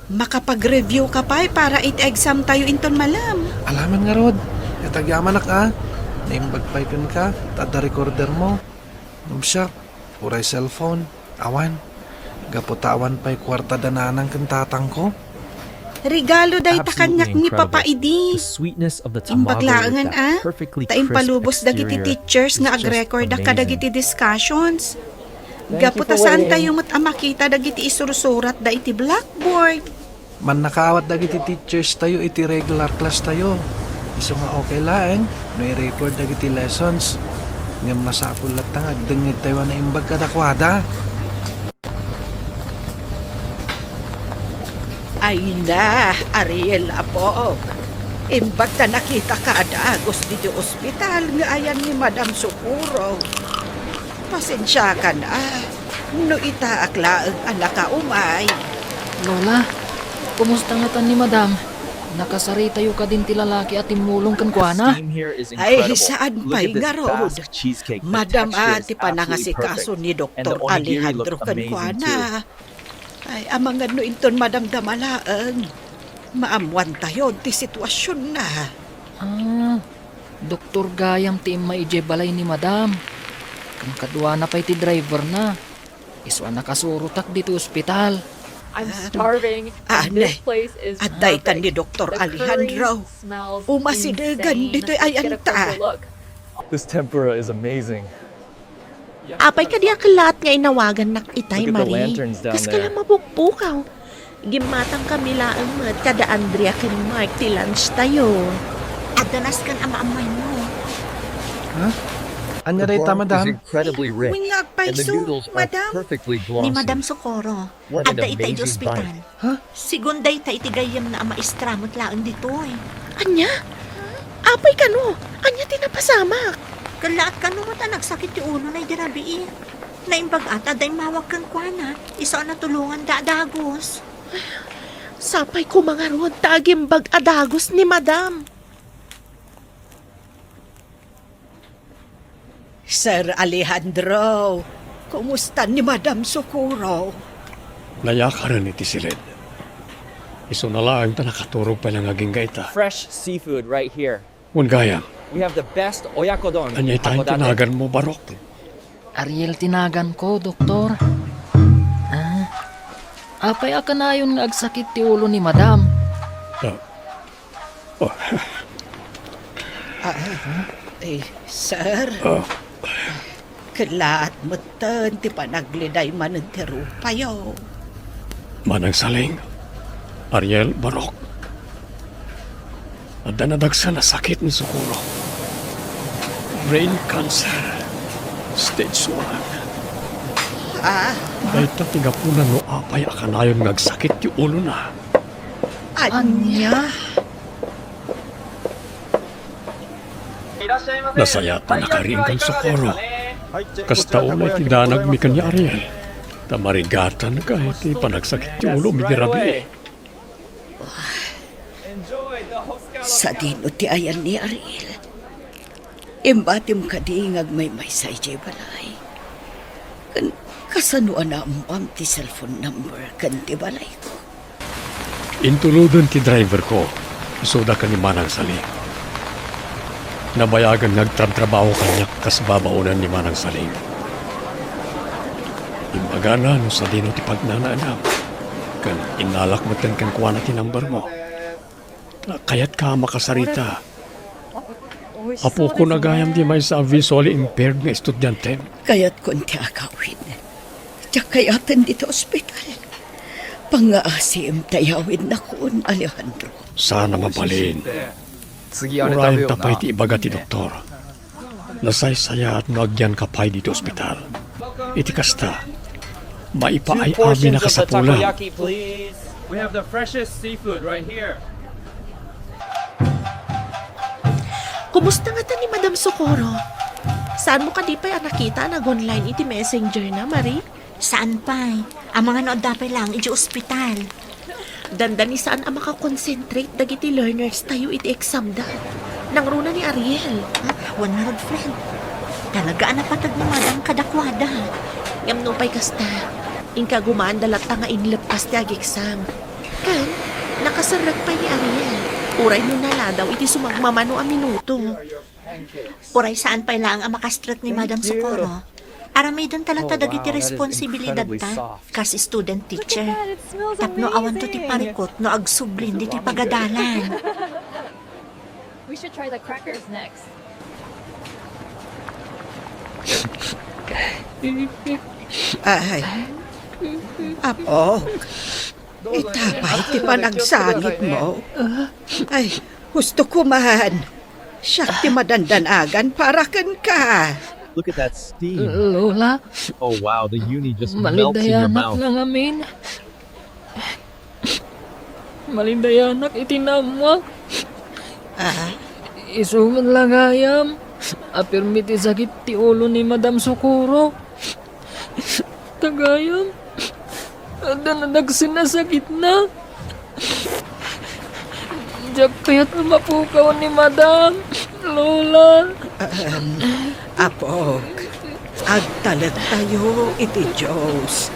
makapag-review ka pay para iti exam tayo inton malem. Alaman ngarud, ket agyamanak a, naimbag pay kenka, ta adda recorder mo. Ngem siak, uray cellphone, awan. Gapu ta awan pay kuarta da nanang ken tatangko. Regalo dayta kaniak ni Papa idi. Imbag laengen a, ta impalubos dagiti teachers nga agrekorda kadagiti discussions. Gapu ta saan tayo met a makita dagiti isursuratda iti blackboard. Mannakaawat dagiti teachers tayo iti regular class tayo. Isu nga okay laeng no i-record dagiti lessons. Ngem masapul latta nga agdengngeg tayo a naimbag kadakuada. Ay na, Ariel, apok. Imbag ta nakitaka a dagus ditoy ospital nga ayan ni Madam Socorro. Pasensiakan a, no itaak laeng a nakaumay. Lola, kumusta ngatan ni Madam? Nakasaritayo kadin ti lalaki a timmulong kenkuana? Ay, saan pay ngarud. Madam a ti panangasikaso ni Doktor Alejandro kenkuana. Ay, amangan no inton madamdama laeng, maammuantayon ti situasionna. Ah, doktor gayam ti immay idiay balay ni Madam. Ken kaduana pay ti driverna. Isu a nakasurotak ditoy ospital. I'm starving, and this place is perfect. Adda itan ni Doktor Alejandro. Umasidegan ditoy ayanta. This tempura is amazing. Apay kadi a kellaat nga inawagannak itay, Marie? Kas kala mapukpukaw. Gimmatangkami laeng met kada Andrea ken Mark ti lunch tayo. Adda nasken a maammoenmo. Huh? Ania dayta, madam? Wen nga agpayso, madam. Ni Madam Socorro, adda ita idiay ospital. Huh? Sigun dayta iti gayyemna a maestra met laeng ditoy. Ania? Apay kano? Ania ti napasamak? Kellaat kano met a nagsakit ti ulona idi rabii. Naimbag-at a adda immawag kenkuana, isu a natulonganda a dagus. Sapay koma ngarud ta agimbag a dagus ni madam. Sir Alejandro, kumusta ni Madam Socorro? Nayakaren iti siled. Isuna laeng ta nakaturog pay la nga agingga ita. Fresh seafood right here. Wen gayam. We have the best oyakodon. Ania ita ti naganmo, Barok? Ariel ti naganko, Doktor. Ah, apay a kanayon nga agsakit ti ulo ni Madam? Ah. Oh. Ah, eh, sir. Ah. Kellaat metten ti panagledaymanen ti rupayo. Manang Saling, Ariel, Barok. Adda nadagsen a sakit ni Socorro. Brain cancer. Stage one. Ah? Dayta ti gapuna no apay a kanayon nga agsakit ti ulona. Ania? Nasayaat a nakariing kan Socorro. Kasta unay ti danagmi ken ni Ariel. Ta marigatanka iti panagsakit ti ulomi idi rabii. Sadino ti ayan ni Ariel? Imbatim kadi nga agmaymaysa idiay balay? Ken kasano a naammom ti cellphone number ken ti balayko? Intuloden ti driverko, isuda ken ni Manang Saling. Nabayagen nga agtrabtrabaho kaniak kas babaonen ni Manang Saling. Imbagana no sadino ti pagnanaedam, ken innalak metten kenkuana ti numbermo. Kayatka a makasarita. Apokon a gayam ti maysa a visually impaired nga estudiantem. Kayatkon ti agawid. Diak kayaten ditoy ospital. Pangngaasim ta iyawidnakon, Alejandro. Saan a mabalin. Urayenta pay ti ibaga ti doktor. Nasaysayaat no agyanka pay ditoy ospital. Iti kasta, maipaay-amin a kasapulam. Two portions of the takoyaki, please. We have the freshest seafood right here. Kumusta ngata ni Madam Socorro? Saanmo kadi pay a nakita a nag-online iti messenger na, Marie? Saan pay. Amangan no adda pay laeng idiay ospital. Dandani saan a makakonsentrate dagiti learners tayo iti exam da. Nangruna ni Ariel. Wen ngarud, friend. Talaga a napateg ni Madam kadakuada. Ngem nupay kasta, inkagumaanda latta nga inleppas ti ag-exam. Ken, nakaserrek pay ni Ariel. Uray no naladaw iti sumagmamano a minuto. Uray saan pay laeng a makastrek ni Madam Socorro, aramidenta latta dagiti responsibilidadta kas student teacher tapno awanto ti parikut no agsublin ditoy pagadalan. We should try the crackers next. Ay, Apok, ita pay ti panagsangitmo. Ay, husto ko man. Siak ti madandanagan para kenka. Look at that steam. Lola. Oh, wow, the uni just melts in your mouth. Malidayanak nga ngamin. Malidayanak iti naammoak. Ah? Isu met la gayam a pirmi ti sakit ti ulo ni Madam Socorro. Ta gayam, adda nadagsen a sakitna. Diak kayat a mapukaw ni Madam, Lola. Ahem. Apok, agtalektayo iti Dios.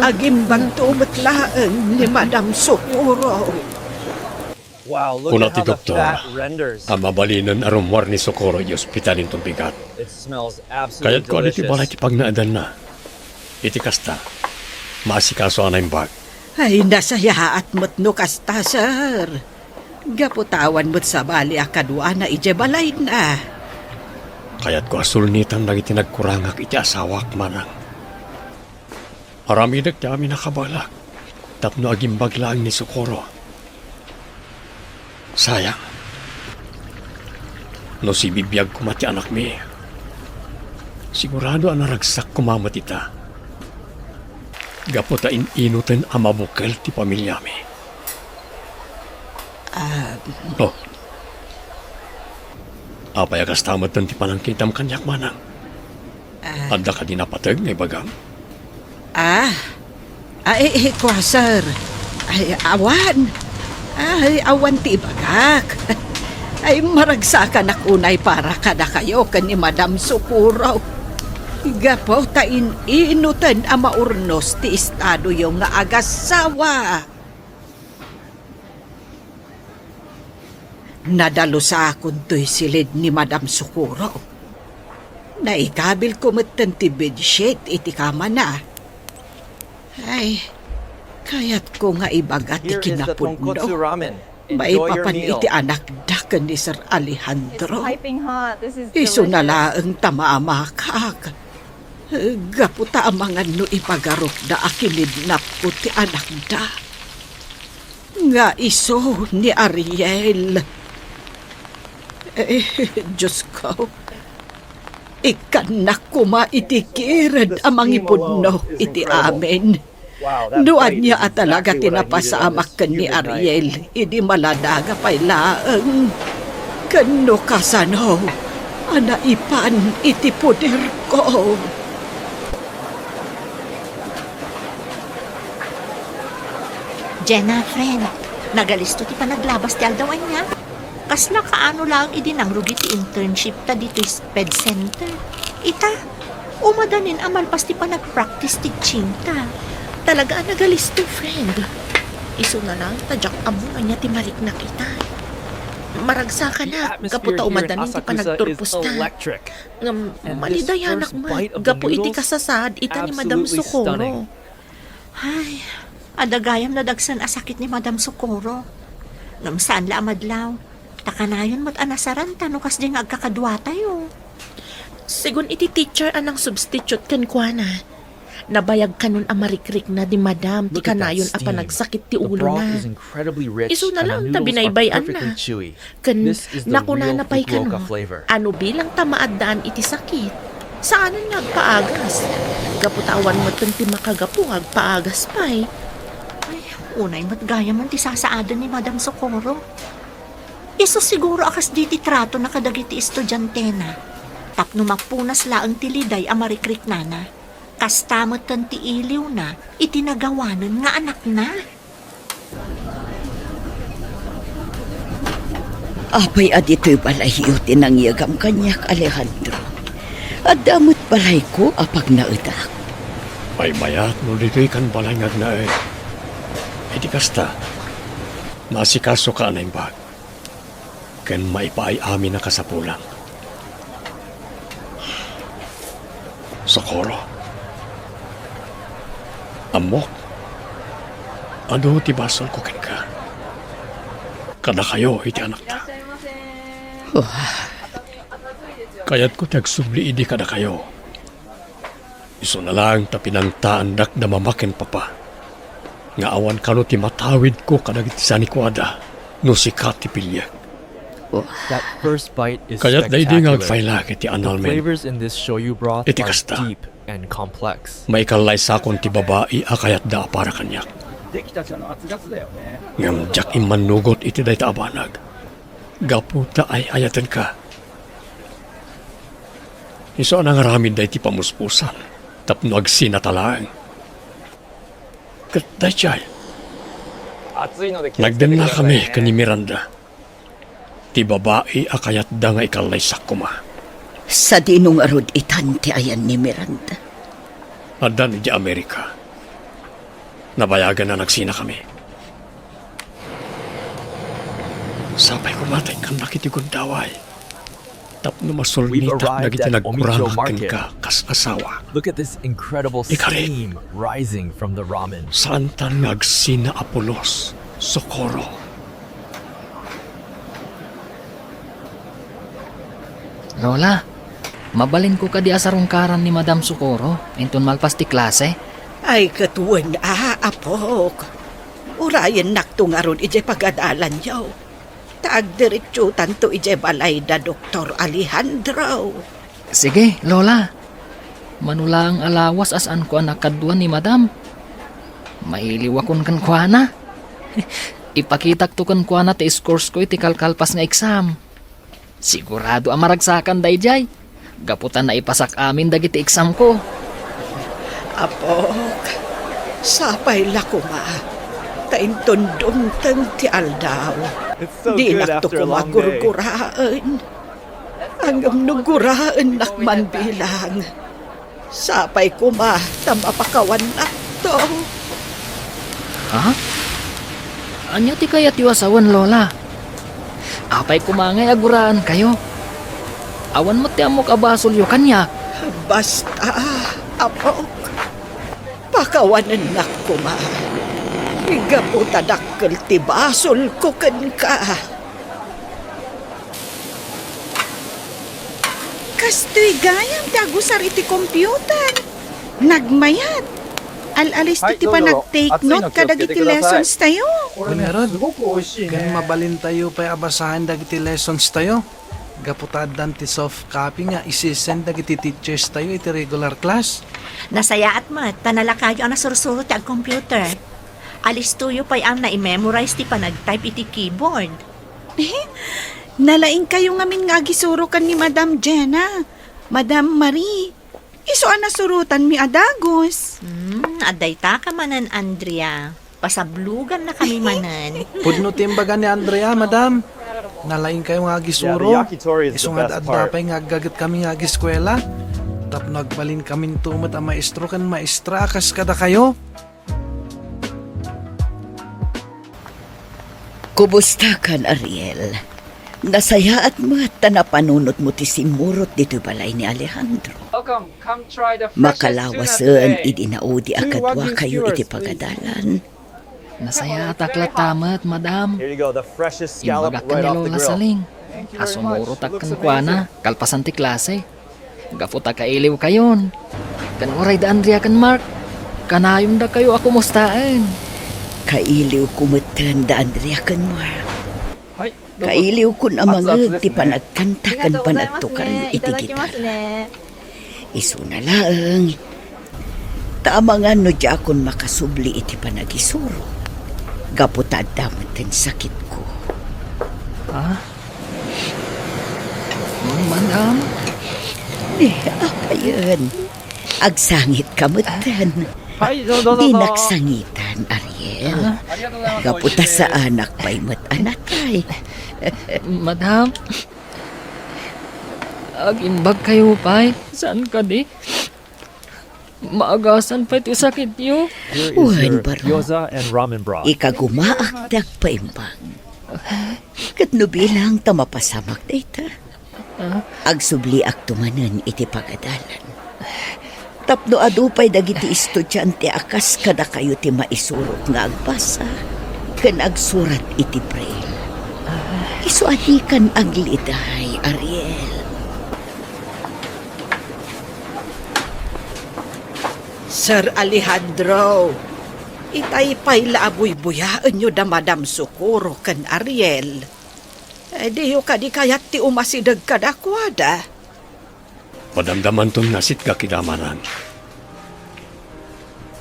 Agimbagto met laeng ni Madam Socorro. Kuna ti doktor a mabalinen a rummuar ni Socorro iti ospital inton bigat. Kayatko a ditoy balay ti pagnaedanna. Iti kasta, maasikaso a naimbag. Ay, nasayaat met no kasta, sir. Gapu ta awan met sabali a kaduana idiay balayna. Kayatko a sulnitan dagiti nagkurangak iti asawak, manang. Aramidek ti amin a kabalak tapno agimbag laeng ni Socorro. Sayang. No sibibiag koma ti anakmi, sigurado a naragsak koma met ita. Gapu ta in-inuten a mabukel ti pamiliami. Ah. Oh. Apay a kasta metten ti panangkitam kaniak, manang? Ah. Adda kadi napateg nga ibagam? Ah. Ay, eh, kua, sir. Ay, awan. Ay, awan ti ibagak. Ay, maragsakanak unay para kadakayo ken ni Madam Socorro. Gapu ta in-inuten a maurnos ti estadoyo nga agasawa. Nadalusakon toy silid ni Madam Socorro. Naikabilko metten ti bedsheet iti kamana. Ay, kayatko nga ibaga ti kinapudno. Maipapan iti anakda ken ni Sir Alejandro. Isuna laeng ta maamakak. Gapu ta amangan no ipagarupda a kinidnapko ti anakda. Nga isu ni Ariel. Eh, Diosko, ikkannak koma iti kired a mangipudno iti amin. No ania a talaga ti napasamak ken ni Ariel idi maladaga pay laeng. Ken no kasano a naipan iti poderko. Jenna, friend, nagalisto ti panaglabas ti aldaw ania? Kasla kaano laeng idi nangrugi ti internship ta ditoy SPED Center. Ita, umadanin a malpas ti panagpractice teaching ta. Talaga a nagalisto, friend. Isuna laeng ta diak ammo no ania ti mariknak ita. Maragsakanak gapu ta umadanin ti panagturposta. Ngem malidayanak met gapu iti kasasaad ita ni Madam Socorro. Ay, adda gayam nadagsen a sakit ni Madam Socorro. Ngem saan la a madlaw, ta kanayon met a nasaranta no kasdi nga agkakaduatayo. Segun iti teacher a nangsubstitute kenkuana, nabayag kanon a marikrikna ni Madam ti kanayon a panagsakit ti ulona. Isuna laeng ta binaybay-anna. Ken nakunana pay kano a no bilang ta maaddaan iti sakit, saanen nga agpaagas. Gapu ta awan metten ti makagapu nga agpaagas pay. Ay, unay met gayamen ti sasaaden ni Madam Socorro. Isu siguro a kasdi ti tratona kadagiti estudiantena, tapno mapunas laeng ti liday a marikriknana. Kasta metten ti iliwna iti nagawanen nga anakna. Apay a ditoy balayyo ti nangyegam kaniak, Alejandro? Adda met balayko a pagnaedak. Ay, mayat no ditoy kan balay nga agnaed. Iti kasta, maasikasoka a naimbag. Ken maipaay amin a kasapulan. Socorro. Ammok, adu ti basolko kenka. Kadakayo iti anakta. Kayatko ti agsubli idi kadakayo. Isuna laeng ta pinangtaandak da mama ken papa nga awan kano ti matawidko kadagiti sanikuada no sika ti piliek. Kayat daydi nga agfaylak iti annulment. Iti kasta, maikallaysakon ti babai a kayatda a para kaniak. Ngem diak immannugot iti dayta a banag gapu ta ay-ayatenka. Isu a nangaramid daydi pamuspusan tapno agsinata laeng. Ket daydiay, nagdennakami ken ni Miranda, ti babai a kayatda nga ikallaysak koma. Sadino ngarud itan ti ayan ni Miranda? Addan idiay Amerika. Nabayagan a nagsinakami. Sapay koma ta ikkannak iti gundaway. Tapno masulmitak dagiti nagkurangak kenka kas asawa. Look at this incredible steam rising from the ramen. Saantan nga agsina a pulos, Socorro. Lola, mabalinko kadi a sarungkaran ni Madam Socorro inton malpas ti klase? Ay, ket wen a, apok. Urayennakto ngarud idiay pagadalanyo. Ta agdiretsiotanto idiay balay da Doktor Alejandro. Sige, Lola. Mano laeng a lawas a saanko a nakadua ni Madam. Mailiwakon kenkuana. Ipakitakto kenkuana ti scores ko iti kalkalpas nga exam. Sigurado a maragsakan daydiay. Gapu ta naipasak amin dagiti exam ko. Apok, sapay la koma, ta inton dumteng ti aldaw, dinakto koma gurguraen. Ngem no guraennak man bilang, sapay koma ta mapakawannakto. Ha? Ania ti kayatyo a sawen, Lola? Apay koma ngay a guraenkayo? Awan met ti ammok a basolyo kaniak. Basta, apok, pakawanennak koma. Gapu ta dakkel ti basolko kenka. Kastoy gayam ti agusar iti computer. Nagmayat. Al-alisto ti panag-take note kadagiti lessons tayo. Wen ngarud, ken mabalintayo pay a basaen dagiti lessons tayo. Gapu ta addan ti soft copy nga isi-send dagiti teachers tayo iti regular class. Nasayaat met, ta nalakayo a nasursuro ti ag-computer. Alistoyo pay a nai-memorize ti panag-type iti keyboard. Nalaingkayo ngamin nga agisuro ken ni Madam Jenna, Madam Marie. Isu a nasurotanmi a dagus. Hmm, adda ita ka manen, Andrea. Pasablogannakami manen. Pudno ti imbaga ni Andrea, Madam. Nalaingkayo nga agisuro. Isu nga adda pay nga aggagetkami nga agiskuela. Tapno agbalinkaminto met a maestro ken maestra a kas kadakayo. Kumustakan, Ariel? Nasayaat met ta napanunotmo ti simmurot ditoy balay ni Alejandro. Makalawasen idi naudi a kaduakayo iti pagadalan. Nasayaatak latta met, Madam. Imbagak ken ni Lola Saling a sumurotak kenkuana kalpasan ti klase. Gapu ta kailiwkayon. Ken uray da Andrea ken Mark, kanayon dakayo a kumustaen. Kailiwko metten da Andrea ken Mark. Kailiwkon a mangeg ti panagkanta ken panagtukaryo iti gitara. Isuna laeng, ta amangan no diakon makasubli iti panagisuro, gapu ta adda metten sakitko. Ha? Madam? Ni, apayen. Agsangit ka metten. Ay, no, no, no, no. Dinak sangitan, Ariel. Ah? Gapu ta saanak pay met a natay. Madam, agimbagkayo pay. Saan kadi? Maagasan pay ti sakityo. Wen, baro. Ikagumaak ti agpaimbag. Ket no bilang ta mapasamak dayta, agsubliakto manen iti pagadalan. Tapno adu pay dagiti estudiante a kas kadakayo ti maisurok nga agbasa ken agsurat iti braille. Isu a dikan agliday, Ariel. Sir Alejandro, itay pay la a buybuyaenyo da Madam Socorro ken Ariel. Eh, diyo kadi kayat ti umasideg kadakuada? Madamdamanton nga sika kidamanan.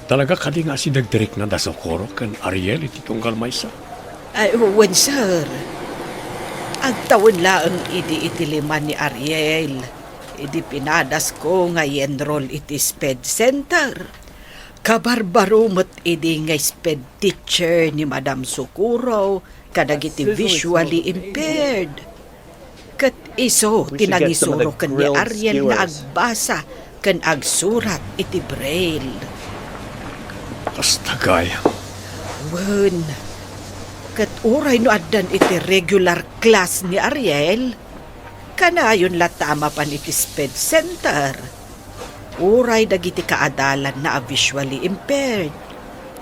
Talaga kadi nga asideg ti rikna da Socorro ken Ariel iti tunggal maysa? Ay, wen, sir. Agtawen laeng idi iti lima ni Ariel, idi pinadasko nga i-enroll iti SPED Center. Kabarbaro met idi nga SPED teacher ni Madam Socorro kadagiti visually impaired. Ket isu ti nangisuro ken ni Ariel nga agbasa ken agsurat iti braille. Kasta gayam. Wen, ket uray no addan iti regular class ni Ariel, Kanayon latta a mapan iti SPED center. Uray dagiti kaadalanna a visually impaired.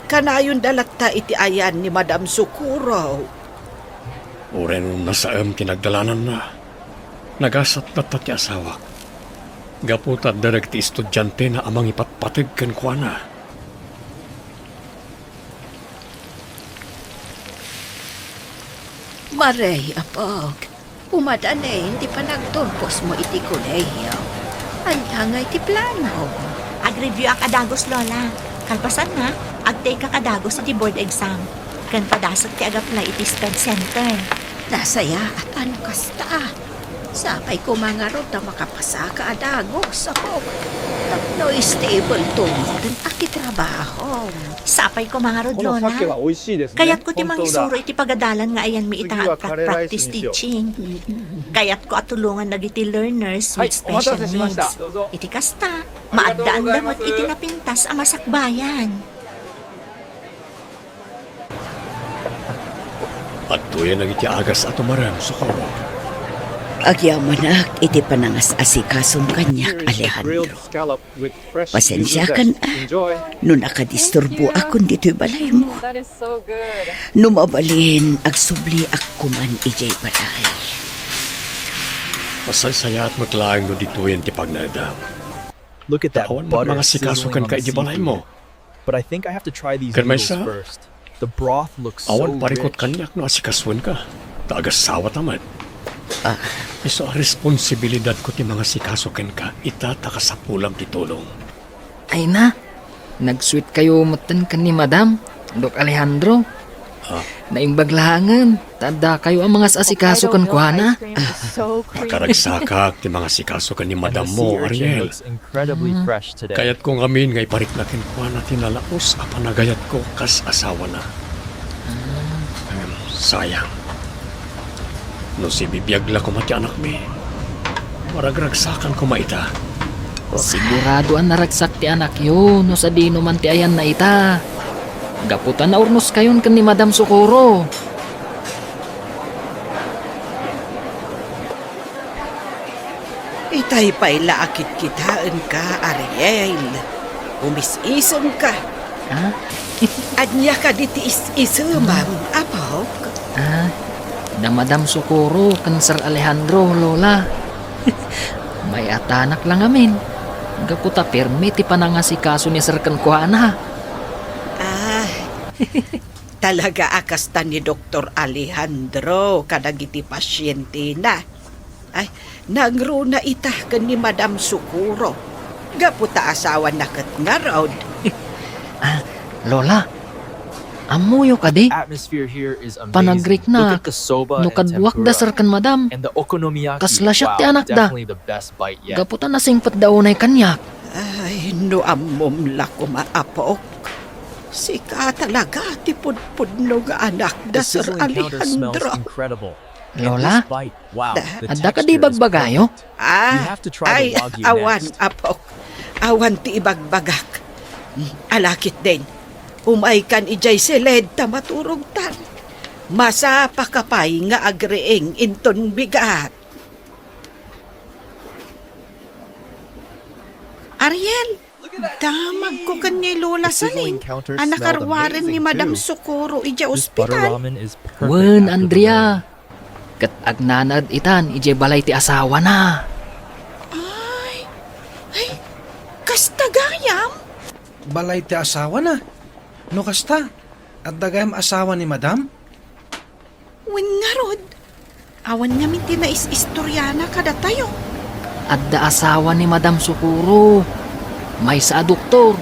Kanayonda latta iti ayan ni Madam Socorro. Uray no nasaem ti nagdalananna, nagasat latta ti asawak. Gapu ta adda dagiti estudiantena a mangipatpateg kenkuana. Marey, apok. Umadanin ti panagturposmo iti kolehiyo. Ania ngay ti plano? Ag-review-ak a dagus, Lola. Kalpasanna, ag-take-ak a dagus iti board exam. Ken padasek ti ag-apply iti SPED center. Nasayaat a no kasta. Sapay koma ngarud ta makapasaka a dagus, apok. Tapno stable to metten a ti trabahom. Sapay koma ngarud, Lola. Kayatko ti mangisuro iti pagadalan nga ayanmi ita nga agpra-, practice teaching. Kayatko a tulongan dagiti learners with special needs. Iti kasta, maaddaanda met iti napintas a masakbayan. Adtoyen dagiti agas a tumarem, Socorro. Agyamanak iti panangas-asikasom kaniak, Alejandro. Pasensiakan, a, no nakadisturboakon ditoy balaymo. No mabalin, agsubliak koman idiay balay. Masaysayaat met laeng no ditoyen ti pagnaedam. Awan met mangasikaso kenka idiay balaymo. Ken maysa, awan parikut kaniak no asikasoenka. Ta agasawata met. Isu a responsibilidadko ti mangasikaso kenka ita ta kasapulam ti tulong. Ay na, nag-sweet kayo metten ken ni Madam, Doc Alejandro. Ah. Naimbag laengen, ta addakayo a mangas-asikaso kenkuana. Makaragsakak ti mangasikaso ken ni Madam mo, Ariel. Kayatko ngamin nga iparikna kenkuana ti nalaus a panagayatko kas asawana. Em, sayang. No sibibiag la koma ti anakmi, maragragsakan koma ita. Sigurado a naragsak ti anakyo no sadino man ti ayanna ita. Gapu ta naurnoskayon ken ni Madam Socorro. Itay pay la a kitkitaenka, Ariel. Umis-isemka. Ah? Ania kadi ti is-isemam, apok? Ah, da Madam Socorro ken Sir Alejandro, Lola. May-atanak la ngamin. Gapu ta pirmi ti panangasikaso ni Sir kenkuana. Ah, talaga a kasta ni Doktor Alejandro kadagiti pasientena. Ay, nangruna ita ken ni Madam Socorro. Gapu ta asawana ket ngarud. Ah, Lola, ammoyo kadi? Panagrikna, no kaduak da Sir ken Madam, kasla siak ti anakda. Gapu ta nasingpetda unay kaniak. Ay, no ammom la koma, apok. Sika talaga ti pudpudno nga anakda, Sir Alejandro. Lola, adda kadi ibagbagayo? Ah, ay, awan, apok. Awan ti ibagbagak. Ala ketdin, umaykan idiay siled ta maturogtan. Masapaka pay nga agriing inton bigat. Ariel, damagko ken ni Lola Saling a nakaruaren ni Madam Socorro idiay ospital. Wen, Andrea. Ket agnanaed itan idiay balay ti asawana. Ay, ay, kasta gayam? Balay ti asawana? No kasta, adda gayam asawa ni Madam? Wen ngarud, awan ngamin ti nais-istoriana kadatayo. Adda asawa ni Madam Socorro. Maysa a doktor.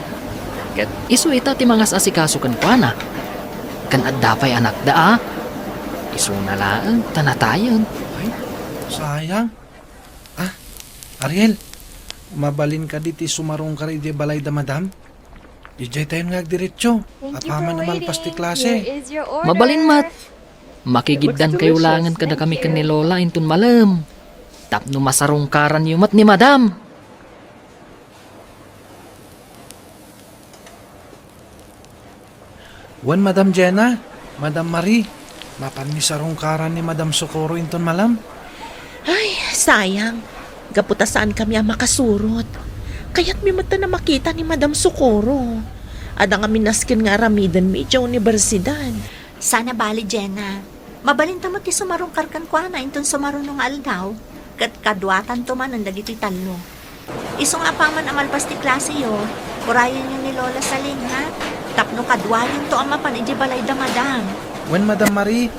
Ket isu ita ti mangas-asikaso kenkuana. Ken adda pay anakda a. Isuna laeng ta natayen. Ay, sayang. Ah, Ariel, mabalin kadi ti sumarungkar idiay balay da Madam? Idiay tayon nga agdiretso. Apaman a malpas ti klase. Mabalin met. Makigiddankayo laengen kadakami ken ni Lola inton malem. Tapno masarungkaranyo met ni Madam. Wen, Madam Jenna, Madam Marie, mapanmi sarungkaran ni Madam Socorro inton malem. Ay, sayang. Gapu ta saankami a makasurot. Kayatmi met a makita ni Madam Socorro. Adda ngamin nasken nga aramidenmi idiay universidad. Saan a bale, Jenna. Mabalinta met ti sumarungkar kenkuana inton sumaruno nga aldaw. Ket kaduatanto manen dagitoy tallo. Isu nga apaman a malpas ti klaseyo, urayenyo ni Lola Saling, ha? Tapno kaduayonto a mapan idiay balay da Madam. Wen, Madam Marie,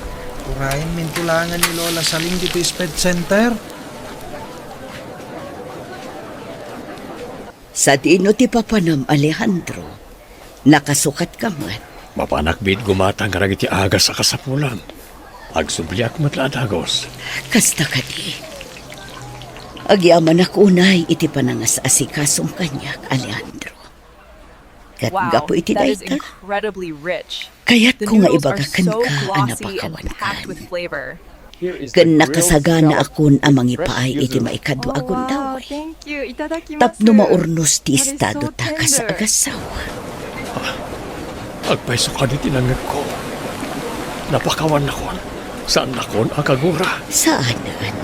urayenminto laengen ni Lola Saling ditoy Sped Center. Sadino ti papanam, Alejandro? Nakasukatka met? Mapanak biit gumatang kadagiti agas a kasapulan. Agsubliak met la a dagus. Kasta kadi. Agyamanak unay iti panangas-asikasom kaniak, Alejandro. Ket gapu iti dayta, kayatko nga ibaga kenka a napakawankan. Ken nakasaganaakon a mangipaay iti maikadua a gundaway. Tapno maurnos ti estadota kas agassawa. Ah, agpayso kadi ti nangngegko. Napakawannakon. Saannakon a kagura. Saanen.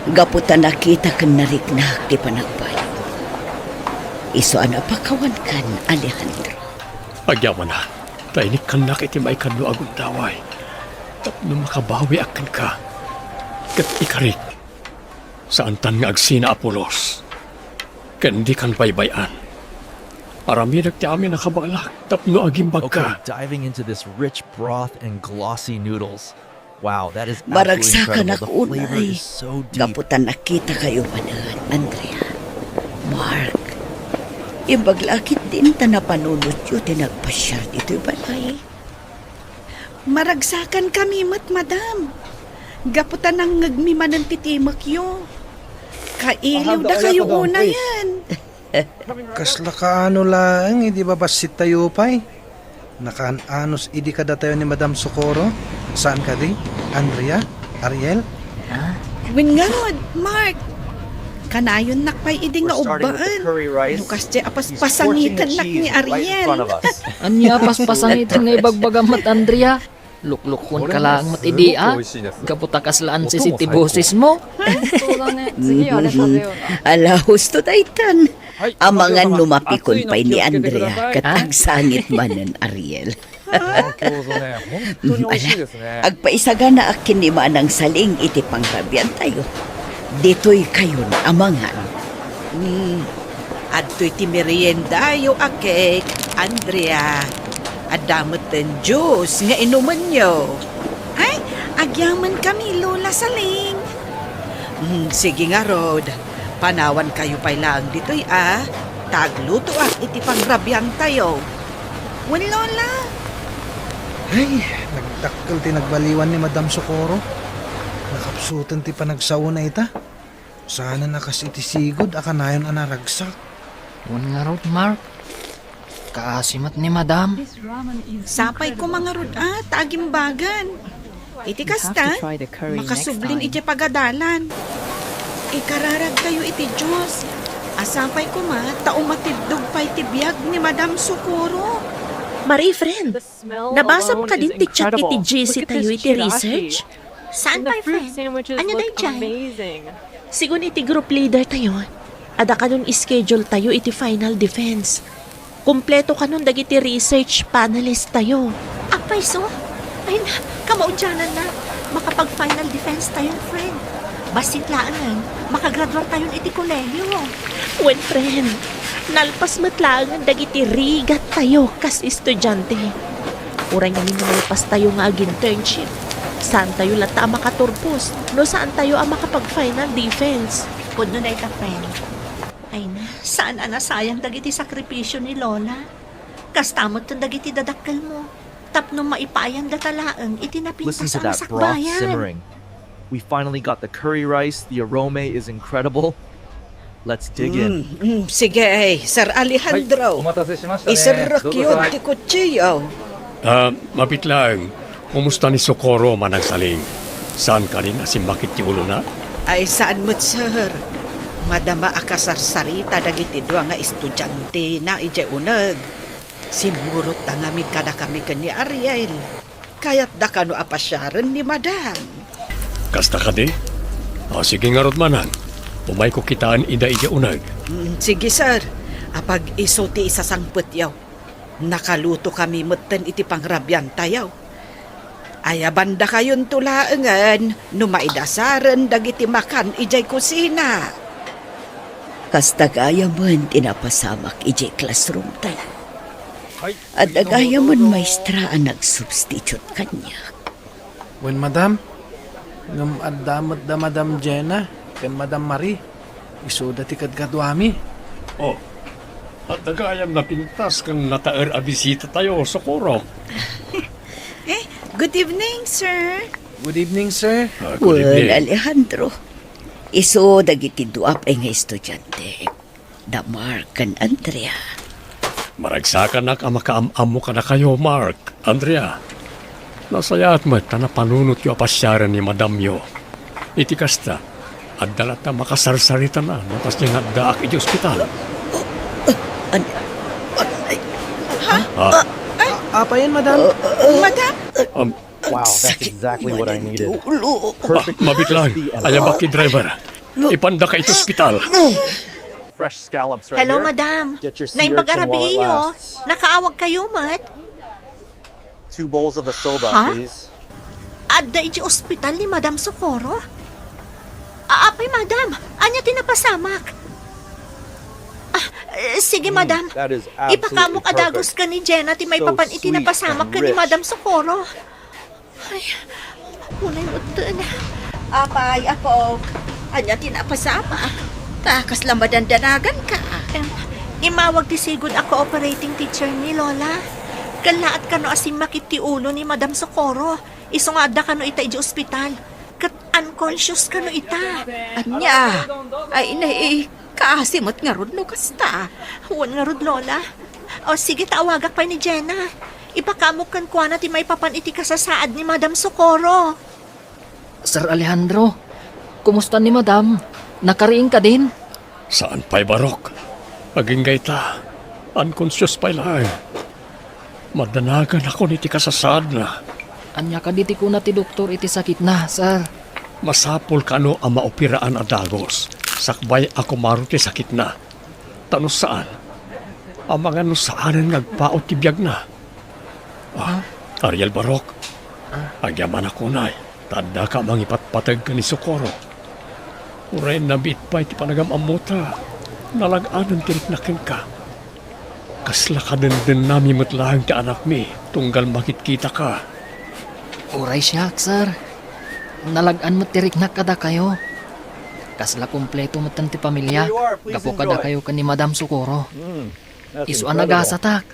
Gapu ta nakita ken nariknak ti panagbalinmo. Isu a napakawankan, Alejandro. Agyamanak, ta inikkannak iti maikadua a gundaway. Tapno makabawiak kenka. Ket ikarik, saantan nga agsina a pulos. Ken dikan baybay-an. Aramidek ti amin a kabaelak tapno agimbagka. Okay, diving into this rich broth and glossy noodles. Wow, that is absolutely incredible. The flavor is so deep. Maragsakanak unay. Gapu ta nakitakayo manen, Andrea. Mark, imbag la ketdin ta napanunotyo ti nagpasiar ditoy balay. Maragsakankami met, madam. Gapu ta nangngegmi manen ti timekyo. Kailiwdakayo unayen. Kasla kaano laeng idi babassit tayo pay? Nakaan-anos idi kadatayo ni Madam Socorro? Saan kadi? Andrea? Ariel? Wen ngarud, Mark. Kanayonnak pay idi nga ubbaan. No kasdiay a paspasangitannak ni Ariel. Ania a paspasangiten nga ibagbagam met, Andrea? Luklukuenka laeng met idi, a? Gapu ta kasla ansisi ti bosesmo. Ala, husto daytan. Amangan no mapikon pay ni Andrea ket agsangit manen, Ariel. Mm, ala, agpaisaganaak ken ni Manang Saling iti pangrabiantayo. Ditoykayon a mangan. Mm, adtoy ti meriendayo a cake, Andrea. Adda metten juice nga inumenyo. Ay, agyamankami, Lola Saling. Mm, sige ngarud, panawankayo pay laeng ditoy, a, ta aglutoak iti pangrabiantayo. Wen, Lola. Ay, nagdakkel ti nagbaliwan ni Madam Socorro. Nakapsuten ti panagsaona ita. Saanen a kas iti sigud a kanayon a naragsak. Wen ngarud, Mark. Kaasi met ni Madam. Sapay koma ngarud, a, ta agimbagan. Iti kasta, makasubling iti pagadalan. Ikararagtayo iti Dios. A sapay koma ta umatiddog pay ti biag ni Madam Socorro. Marie, friend, nabasam kadin ti chat iti G C tayo iti research? Saan pay, friend? Ania daydiay? Sigun iti group leader tayo, adda kanon schedule tayo iti final defense. Kompleto kanon dagiti research panelist tayo. Apay so? Ay na, kamaudiananna. Makapag-final defense tayo, friend. Bassit laengen, makagraduar tayon iti kolehiyo. Wen, friend, nalpas met laengen dagiti rigat tayo kas estudiante. Uray ngamin no nalpas tayo nga ag-internship, saan tayo latta a makaturpos no saan tayo a makapag-final defense. Pudno dayta, friend. Ay na, saan a nasayang dagiti sakripisio ni Lola. Kasta metten dagiti dadakkelmo, tapno maipaayandata laeng iti napintas a masakbayan. Listen to that broth simmering. We finally got the curry rice. The aroma is incredible. Let's dig in. Mm, mm, sige, Sir Alejandro. Iserrekyo ti kutsiyo. Ah, mapit laeng. Kumusta ni Socorro, Manang Saling? Saan kadin a simmakit ti ulona? Ay, saan met, sir. Madama a kasarsarita dagiti dua nga estudiantena idiay uneg. Simmurotta ngamin kadakami ken ni Ariel. Kayatda kano a pasiaren ni Madam? Kasta kadi? Ah, sige ngarud, manang. Umayko kitaen ida idiay uneg. Mm, sige, sir. Apag isu ti isasangpetyo. Nakalutokami metten iti pangrabiantayo. Ayabandakayonto laengen no maidasaren dagiti makan idiay kusina. Kasta gayamen ti napasamak idiay classroom tayo. Adda gayamen maestra a nagsubstitute kaniak. Wen, madam, ngem adda met da Madam Jenna ken Madam Marie. Isuda ti kadkaduami. Oh, adda gayam napintas ken nataer a bisitatayo, Socorro. Eh, good evening, sir. Good evening, sir. Ah, good Wen, evening. Alejandro. Isu dagiti dua pay nga estudiante. Da Mark ken Andrea. Maragsakanak a makaam-ammo kadakayo, Mark, Andrea. Nasayaat met ta napanunotyo a pasiaren ni madamyo. Iti kasta, adda latta makasarsaritana no kasdiay nga addaak iti ospital. An-, an-, ay. Ha? Ah. Ay. A-, apayen, madam? Madam? Um, Wow, that's Sakit exactly what I man needed. Ti ulo. Perfect, Mabit lang. Crispy and Ayabak ti driver. Ipandaka iti ospital. Fresh scallops right Hello, here. Madam. Get your sea Naimbag a urchin while it rabii, oh. Lasts. Nakaawag kayo, mat? Two bowls of the soba, Ha? Please. Adda iti ospital ni Madam Socorro? Aapay, madam? Ania ti napasamak? Ah, eh, sige, Mm, madam. That is absolutely Ipakamok a dagus perfect. Ken ni Jenna ti So maipapan iti sweet napasamak and ken ni rich. Madam Socorro. Ay, unay metten. Apay, apo, ania ti napasamak? Ta, kasla madandanagan ka. Em, imawag ti sigud a cooperating teacher ni Lola. Kallaat kano a simmakit ti ulo ni Madam Socorro. Isu nga adda kano ita iti ospital. Ket unconscious kano ita. Ania? Ay, nay, kaasi met ngarud no kasta. Wen ngarud, Lola. O, sige, ta awagak pay ni Jenna. Ipakamok kenkuana ti maipapan iti kasasaad ni Madam Socorro. Sir Alejandro, kumusta ni Madam? Nakariing kadin? Saan pay, Barok. Agingga ita, unconscious pay laeng. Madannaganakon iti kasasaadna. Ania kadi ti kuna ti doktor iti sakitna, sir? Masapul kano a maoperaan a dagus, sakbay a kumaro ti sakitna. Ta no saan, amangan no saanen nga agpaut ti biagna. Ah, Ariel Barok, agyamanak unay, ta addaka a mangipatpateg ken ni Socorro. Uray nabiit pay ti panagam-ammota, nalag-anen ti riknak kenka. Kasla kadendennami met laeng ti anakmi, tunggal makitkitaka. Uray siak, sir. Nalag-an met ti riknak kadakayo. Kasla kompleto metten ti pamiliak, Here you are, please gapu enjoy. Kadakayo ken ni Madam Socorro. Mm, that's Isu a incredible. Nagasatak,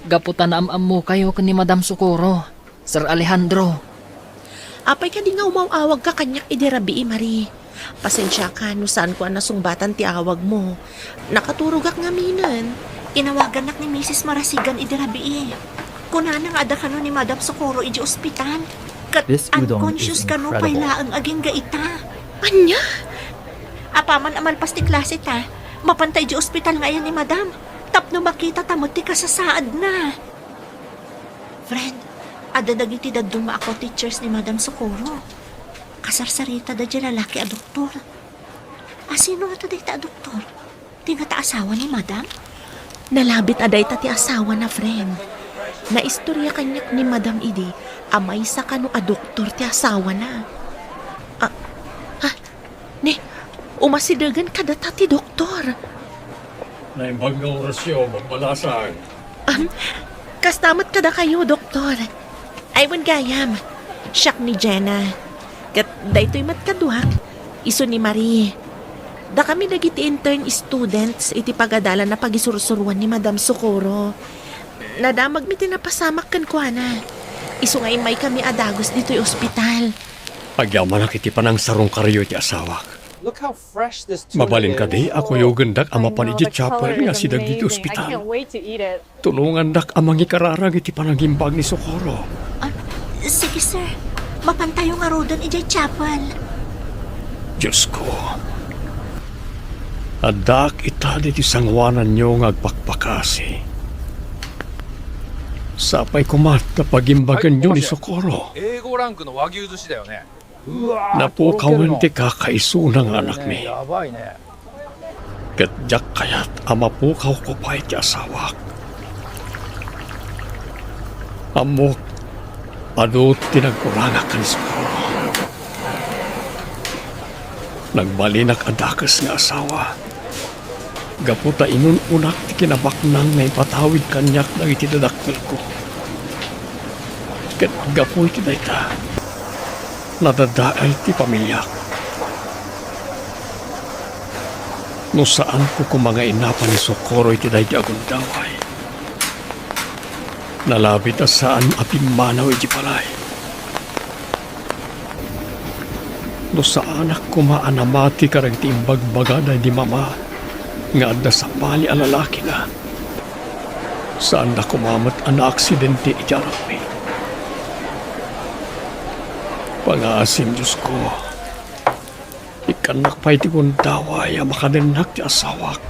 gapu ta naam-ammokayo ken ni Madam Socorro, Sir Alejandro. Apay kadi nga umaw-awagka kaniak idi rabii, Marie? Pasensiaka no saanko a nasungbatan ti awagmo. Nakaturogak ngaminen. Inawagannak ni Misis Marasigan idi rabii. Kunana nga adda kano ni Madam Socorro idi ospital. Ket This udon unconscious is kano pay incredible. Laeng agingga ita. Ania? Apaman a malpas ti klase ta, mapanta idi ospital nga ayan ni Madam. Tapno makitata met ti kasasaadna. Friend, adda dagiti dadduma a co-teachers ni Madam Socorro. Kasarsaritada diay lalaki a doktor. A, sino ngata dayta a doktor? Di ngata asawa ni Madam? Nalabit a dayta ti asawana, friend. Naistorya kaniak ni Madam idi a maysa kano a doktor ti asawana. Ah, ah, Ni, umasidegen kadata ti doktor. Naimbag nga orasyo, magbalasang. Am, kasta met kadakayo, doktor. Ay, wen gayam. Siak ni Jenna. Ket daytoy met kaduak, isu ni Marie. Dakami dagiti intern students iti pagadalan a pagisursuruan ni Madam Socorro. Nadamagmi ti napasamak kenkuana. Isu nga immaykami a dagus ditoy ospital. Agyamanak iti panangsarungkaryo iti asawak. Look how fresh this tuna Mabalin kadi is. A kuyogendak a mapan iti chapel nga sida dagiti ospital? Tulongandak a mangikararag iti panangimbag ni Socorro. Ah, sige, sir. Mapantayo ngaruden idiay chapel. Diosko, addaak ita ditoy sangoananyo nga agpakpakasi. Sapay koma ta pagimbagenyo ni Socorro. 英語ランクの和牛寿司だよね。Napukawen ti kakaisuna nga anakmi. Ket diak kayat a mapukawko pay ti asawak. Ammok, adu ti nagkurangak ken siguro. Nagbalinak a dakes nga asawa. Gapu ta inun-unak ti kinabaknang nga ipatawid kaniak dagiti dadakkelko. Ket gapu iti dayta, nadadael ti pamiliak. No saanko koma nga inapa ni Socorro iti daydi a gundaway, nalabit a saan a pimmanaw iti balay. No saanak koma a namati kadagiti imbagbaga daydi mama nga adda sabali a lalakina, saanda koma met a naaksidente iti arapmi. Pangaasim, Diosko, ikkannak pay ti gundaway a makadennak ti asawak.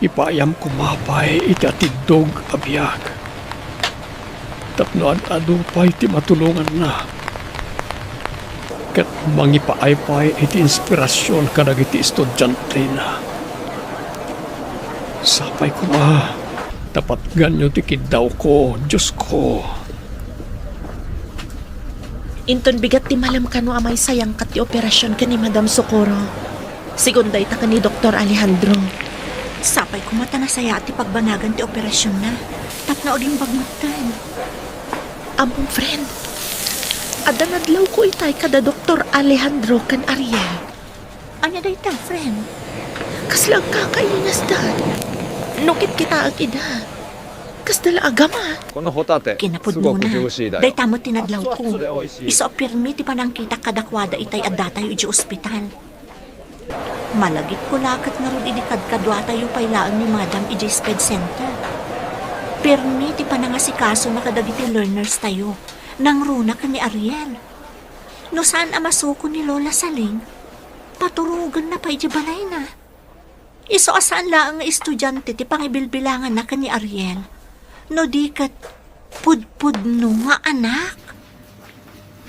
Ipaayam koma pay iti atiddog a biag tapno ad-adu pay ti matulonganna ket mangipaay pay iti inspirasyon kadagiti estudiantena. Sapay koma ta patganyo ti kiddawko, Diosko. Inton bigat ti malem kano a maisayangkat ti operasion ken ni Madam Socorro. Sigun dayta ken ni Doktor Alejandro. Sapay koma ta nasayaat ti pagbanagan ti operasionna tapno agimbag metten. Ammom, friend, adda nadlawko itay kada Doktor Alejandro ken Ariel. Ania dayta, friend? Kasla agkakainasda. No kitkitaek ida, kasda la agama. Kinapudnona, dayta met ti nadlawko. Isu a pirmi ti panangkitak kadakuada itay addatayo idiay ospital. Malagipko la ket ngarud idi kadkaduatayo pay laeng ni Madam idiay Sped Center. Pirmi ti panangasikasona kadagiti learnerstayo. Nangruna ken ni Ariel. No saan a masuko ni Lola Saling, paturogenna pay idiay balayna. Isu a saan laeng nga estudiante ti pangibilbilanganna ken ni Ariel, no di ket pudpudno nga anak.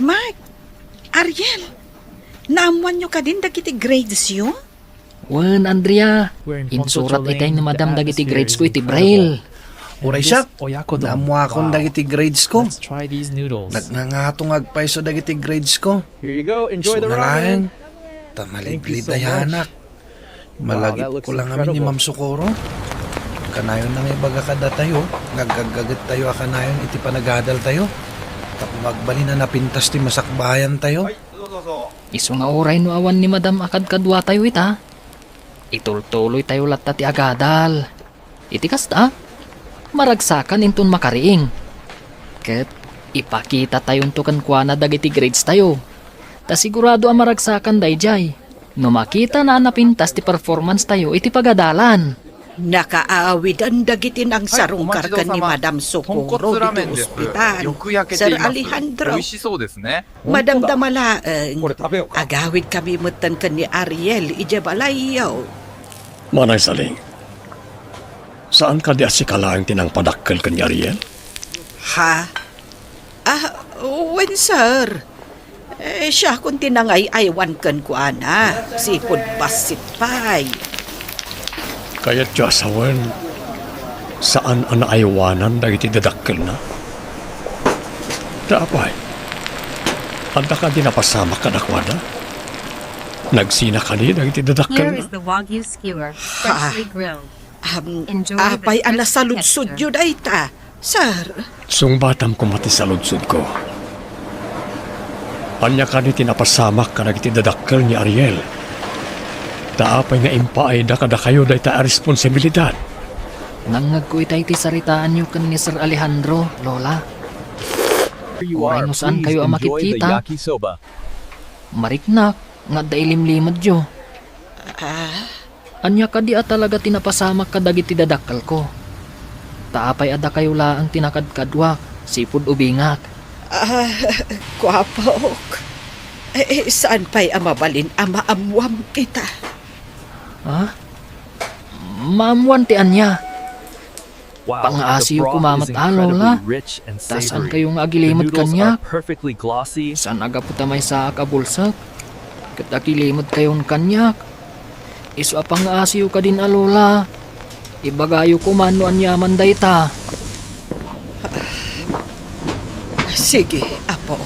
Mark, Ariel, naammoanyo kadin dagiti gradesyo? Wen, Andrea, insurat itay ni Madam dagiti gradesko iti braille. Uray siak, naammoakon dagiti gradesko. Nagngangato nga agpayso dagiti gradesko. Isuna laeng, ta maliblib dayanak. Malagipko la ngamin ni Ma'am Socorro. Kanayonna nga ibaga kadatayo nga aggagettayo a kanayon iti panagadaltayo tapno agbalin a napintas ti masakbayantayo. Isu nga uray no awan ni Madam a kadkaduatayo ita, itultuloytayo latta ti agadal. Iti kasta, maragsakan inton makariing. Ket ipakitatayonto kenkuana dagiti gradestayo. Ta sigurado a maragsakan daydiay no makitana a napintas ti performancetayo iti pagadalan. Nakaawiden dagiti nangsarungkar ken ni Madam Socorro ditoy ospital, Sir Alejandro. Madamdama laeng, agawidkami metten ken ni Ariel idiay balayyo. Manang Saling, saan kadi a sika laeng ti nangpadakkel ken ni Ariel? Ha? Ah, wen, sir. Eh, siakon ti nangay-aywan kenkuana. Sipud bassit pay. Kayatyo a sawen, saan a naaywanan dagiti dadakkelna? Ta apay, adda kadi napasamak kadakuada? Nagsina kadi dagiti dadakkelna? Here is the Wagyu skewer, freshly grilled. Am, apay a nasaludsodyo dayta, sir? Sungbatam koma ti saludsodko. Ania kadi ti napasamak kadagiti dadakkel ni Ariel? Ta apay nga impaayda kadakayo dayta a responsibilidad? Nangngegko itay ti saritaanyo ken ni Sir Alejandro, Lola. Uray no saankayo a makitkita, mariknak nga adda ilimlimedyo. Ah, Ania kadi a talaga ti napasamak kadagiti dadakkelko? Ta apay a dakayo laeng ti nakadkaduak, sipud ubingak? Ah, guapok. Eh, saan pay a mabalin a maammuam ita? Ha? Maammuan ti ania? Pangaasiyo koma met, a, Lola. Ta saan kayo nga agilimed kaniak? Saan a gapu ta maysaak a bulsek ket agilimedkayon kaniak. Isu a pangaasiyo kadin, a, Lola. Ibagayo koma no aniaman dayta. Sige, apo.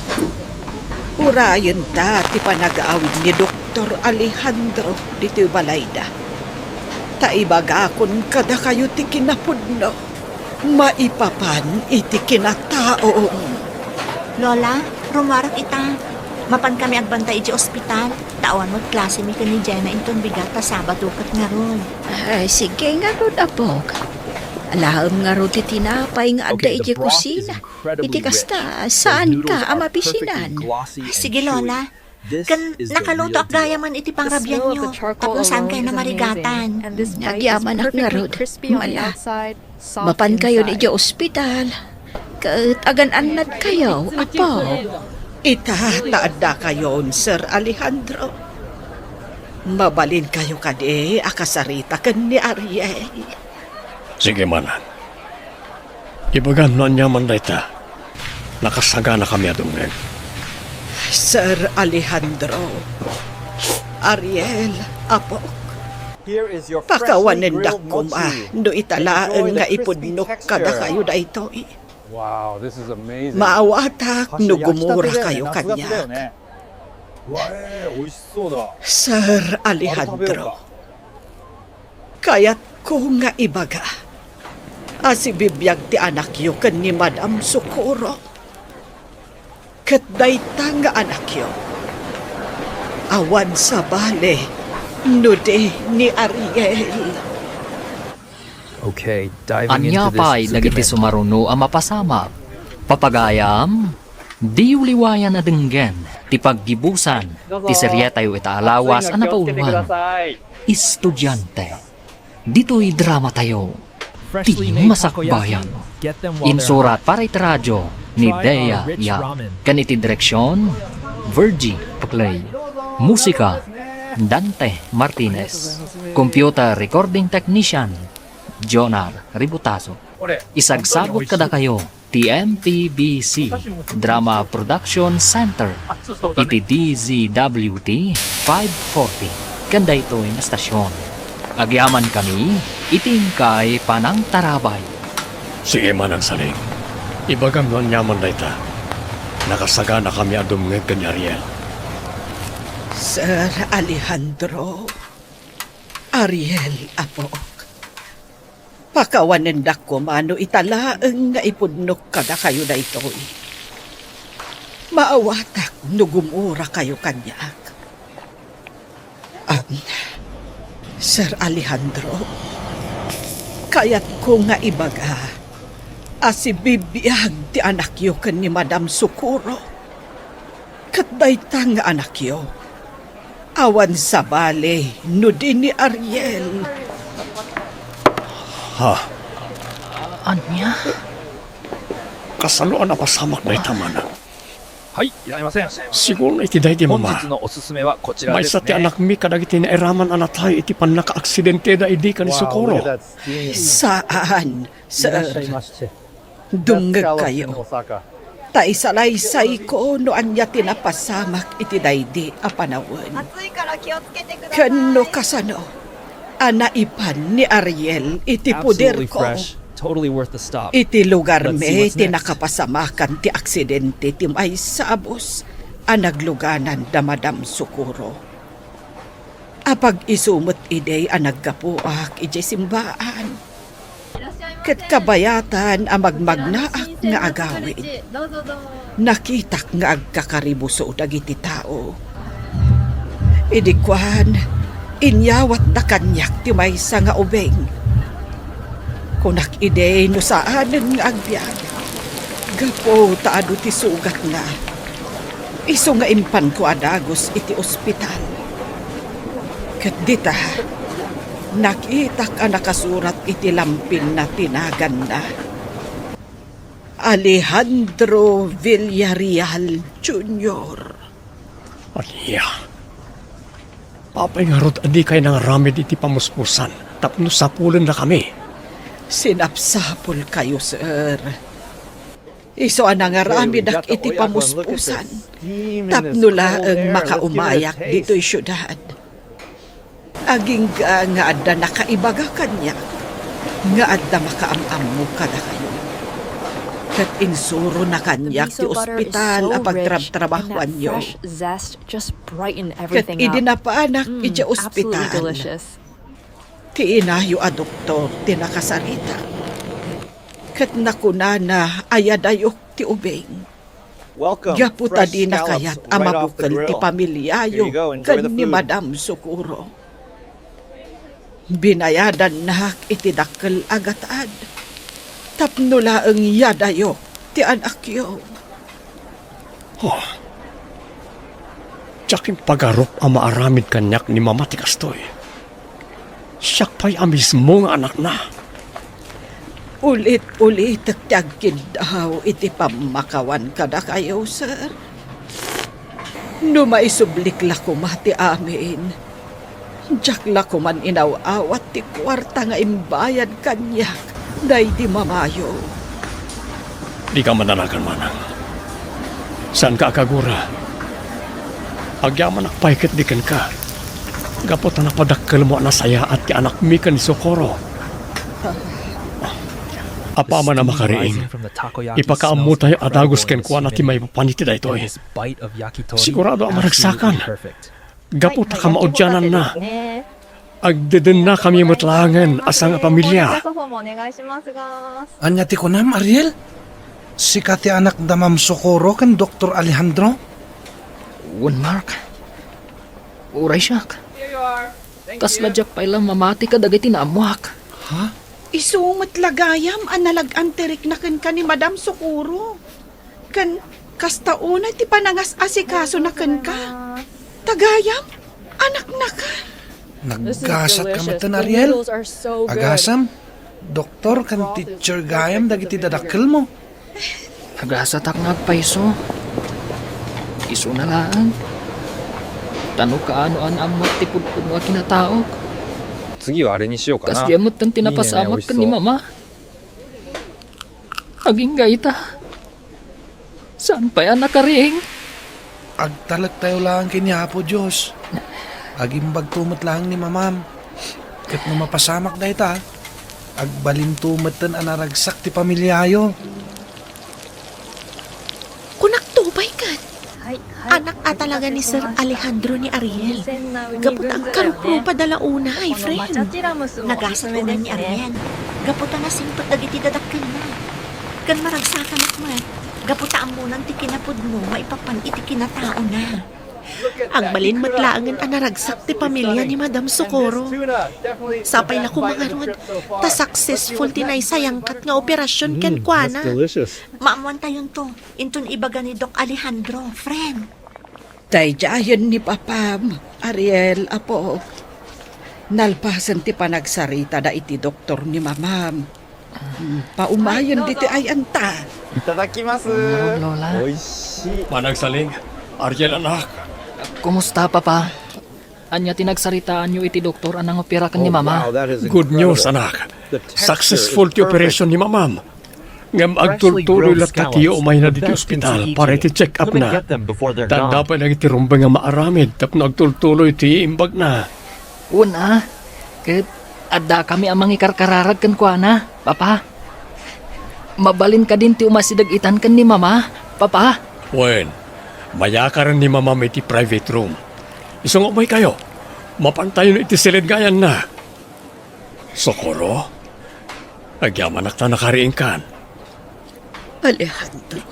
Urayenta ti panag-awid ni Doktor Alejandro ditoy balayda. Ta ibagakon kadakayo ti kinapudno maipapan iti kinataom. Lola, rummuarak ita. Mapankami agbantay iti ospital. Ta awan met klasemi ken ni Gemma inton bigat ta Sabado ket ngarud. Ay, sige ngarud, apok. Alaem ngarud ti tinapay nga adda iti kusina. Iti kasta, saanka a mabisinan. Sige, Lola. Ken nakalutoak gayamen iti pangrabianyo tapno saankay a marigatan. Agyamanak ngarud, Mala. Mapankayon idiay ospital, ket agan-annadkayo, apo. Ita ta addakayon, Sir Alejandro. Mabalinkayo kadi a kasarita ken ni Ariel. Sige, manang. Ibagam no aniaman dayta. Nakasaganakami a dumngeg. Sir Alejandro, Ariel, apok. Pakawanendak koma no ita laeng nga ipudnok kadakayo daytoy. Maawatak no gumurakayo kaniak. Sir Alejandro, kayatko nga ibaga a sibibiag ti anakyo ken ni Madam Socorro. Ket dayta nga anakyo, awan sabali no di ni Ariel. Ania pay dagiti sumaruno a mapasamak? Papagayam, diyo liwayan a denggen ti paggibusan ti serietayo ita a lawas a napauluan, Estudiante. Ditoy dramatayo, ti Masakbayan. Insurat para iti radio ni Dea Yap, ken iti direksion, Virgie Paclay. Musika, Dante Martinez. Computer recording technician, Jonar Ributaso. Isagsagut kadakayo ti M P B C Drama Production Center iti D Z W T five forty ken daytoy nga estasion. Agyamankami iti inkay panangtarabay. Sige, Manang Saling. Ibagam no aniaman dayta. Nakasaganakami a dumngeg ken ni Ariel. Sir Alejandro, Ariel, apok. Pakawanendak koma no ita laeng nga ipudnok kadakayo daytoy. Maawatak no gumurakayo kaniak. Am, Sir Alejandro, kayatko nga ibaga a sibibiag ti anakyo ken ni Madam Socorro. Ket dayta nga anakyo, awan sabali no di ni Ariel. Ha? Ania? Kasano a napasamak dayta, manang? Siguro iti daydi, Mama. Maysa ti anakmi kadagiti nairaman a natay iti pannakaaksidenteda idi ken ni Socorro. Saan, sir. Dumngegkayo. Ta isalaysayko no ania ti napasamak iti daydi a panawen. Ken no kasano a naipan ni Ariel iti poderko. Iti lugarmi ti nakapasamakan ti aksidente ti maysa a bus a nagluganan da Madam Socorro. Apag-isu met idi a naggapuak idiay simbaan. Ket kabayatan a magmagnaak nga agawid, nakitak nga agkakaribuso dagiti tao. Idi kuan, inyawatda kaniak ti maysa nga ubing. Kunak idi no saanen nga agbiag, gapu ta adu ti sugatna. Isu nga impanko a dagus iti ospital. Ket dita, nakitak a nakasurat iti lampinna ti naganna, Alejandro Villarreal Junior. Ania? Apay ngarud a dikay nangaramid iti pamuspusan tapno sapulennakami? Sinapsapulkayo, sir. Isu a nangaramedak iti pamuspusan tapno laeng makaumayak ditoy siudad. Agingga nga adda nakaibaga kaniak nga adda makaam-ammo kadakayo. Ket insurona kaniak ti ospital a pagtrabtrabahuanyo. Ket idi napaanak iti ospital, ti inayo a doktor ti nakasarita. Ket nakunana a yadayok ti ubing. Gapu ta dina kayat a mabukel ti pamiliayo ken ni Madam Socorro. Binayadannak iti dakkel a gatad tapno laeng yadayok ti anakyo. Oh. Diak impagarup a maaramid kaniak ni Mama ti kastoy. Siak pay a mismo nga anakna. Ulit-ulitek ti agkiddaw iti pammakawan kadakayo, sir. No maisublik la koma ti amin, diak la koman inaw-awat ti kuarta nga imbayad kaniak daydi mamayo. Dika madanagan, manang. Saanka a kagura. Agyamanak pay ketdi kenka. Gapu ta napadakkelmo a nasayaat ti anakmi ken ni Socorro. Apaman a makariing, ipakaammotayo a dagus kenkuana ti maipapan iti daytoy. Sigurado a maragsakan. Gapu ta kamaudiananna, agdedennakami met laengen a sangapamilia. Ania ti kunam, Ariel? Sika ti anak da Ma'am Socorro ken Doktor Alejandro? Wen, Mark. Uray siak. Kasla diak pay la mamati kadagiti naammoak. Ha? Isu met la gayam a nalag-an ti rikna kenka ni Madam Socorro. Ken kasta unay ti panangas-asikasona kenka. Ta gayam, anaknaka. Naggasat ka metten, Ariel. Agasam, doktor ken teacher gayam dagiti dadakkelmo. Nagasatak nga agpayso. Isuna laeng. Ta no kaano a naammoak ti pudpudno a kinataok. Kasdiay metten ti napasamak ken ni Mama. Agingga ita. Saan pay a nakariing? Agtalektayo laeng ken ni Apo Dios. Agimbagto met laeng ni Mamam. Ket no mapasamak dayta, agbalinto metten a naragsak ti pamiliayo. Kunakto pay ket. Anak a talaga ni Sir Alejandro ni Ariel. Gapu ta agkaruprupada la unay, friend. Nagasat unay ni Ariel. Gapu ta nasingpet dagiti dadakkelna. Ken maragsakanak met. Gapu ta ammonan ti kinapudno maipapan iti kinataona. Agbalin met laengen a naragsak ti pamilia ni Madam Socorro. Sapay la koma ngarud, ta successful ti naisayangkat nga operasion kenkuana. Maammoantayonto, inton ibaga ni Doc Alejandro, friend. Daydiayen ni Papam, Ariel, Apo. Nalpasen ti panagsaritada iti doktor ni Mamam. Hmm, paumayen diti ay-anta. Itadakimasu. Ngarud, Lola. Oishii. Managsaling, Ariel, anak. Kumusta, Papa? Ania ti nagsaritaanyo iti doktor a nangopera ken ni Mama? Good news, anak. Successful ti operation ni Mamam. Ngem agtultuloy latta ti umayna ditoy ospital para iti check-upna. Ta adda pay dagiti rumbeng a maaramid tapno agtultuloy ti imbagna. Wen a, ket addakami a mangikarkararag kenkuana, Papa. Mabalin kadin ti umasideg itan ken ni Mama, Papa? Wen, mayakaren ni Mamam iti private room. Isu nga umaykayo, mapantayon iti siled nga ayanna. Socorro, agyamanak ta nakariingkan. Alejandro,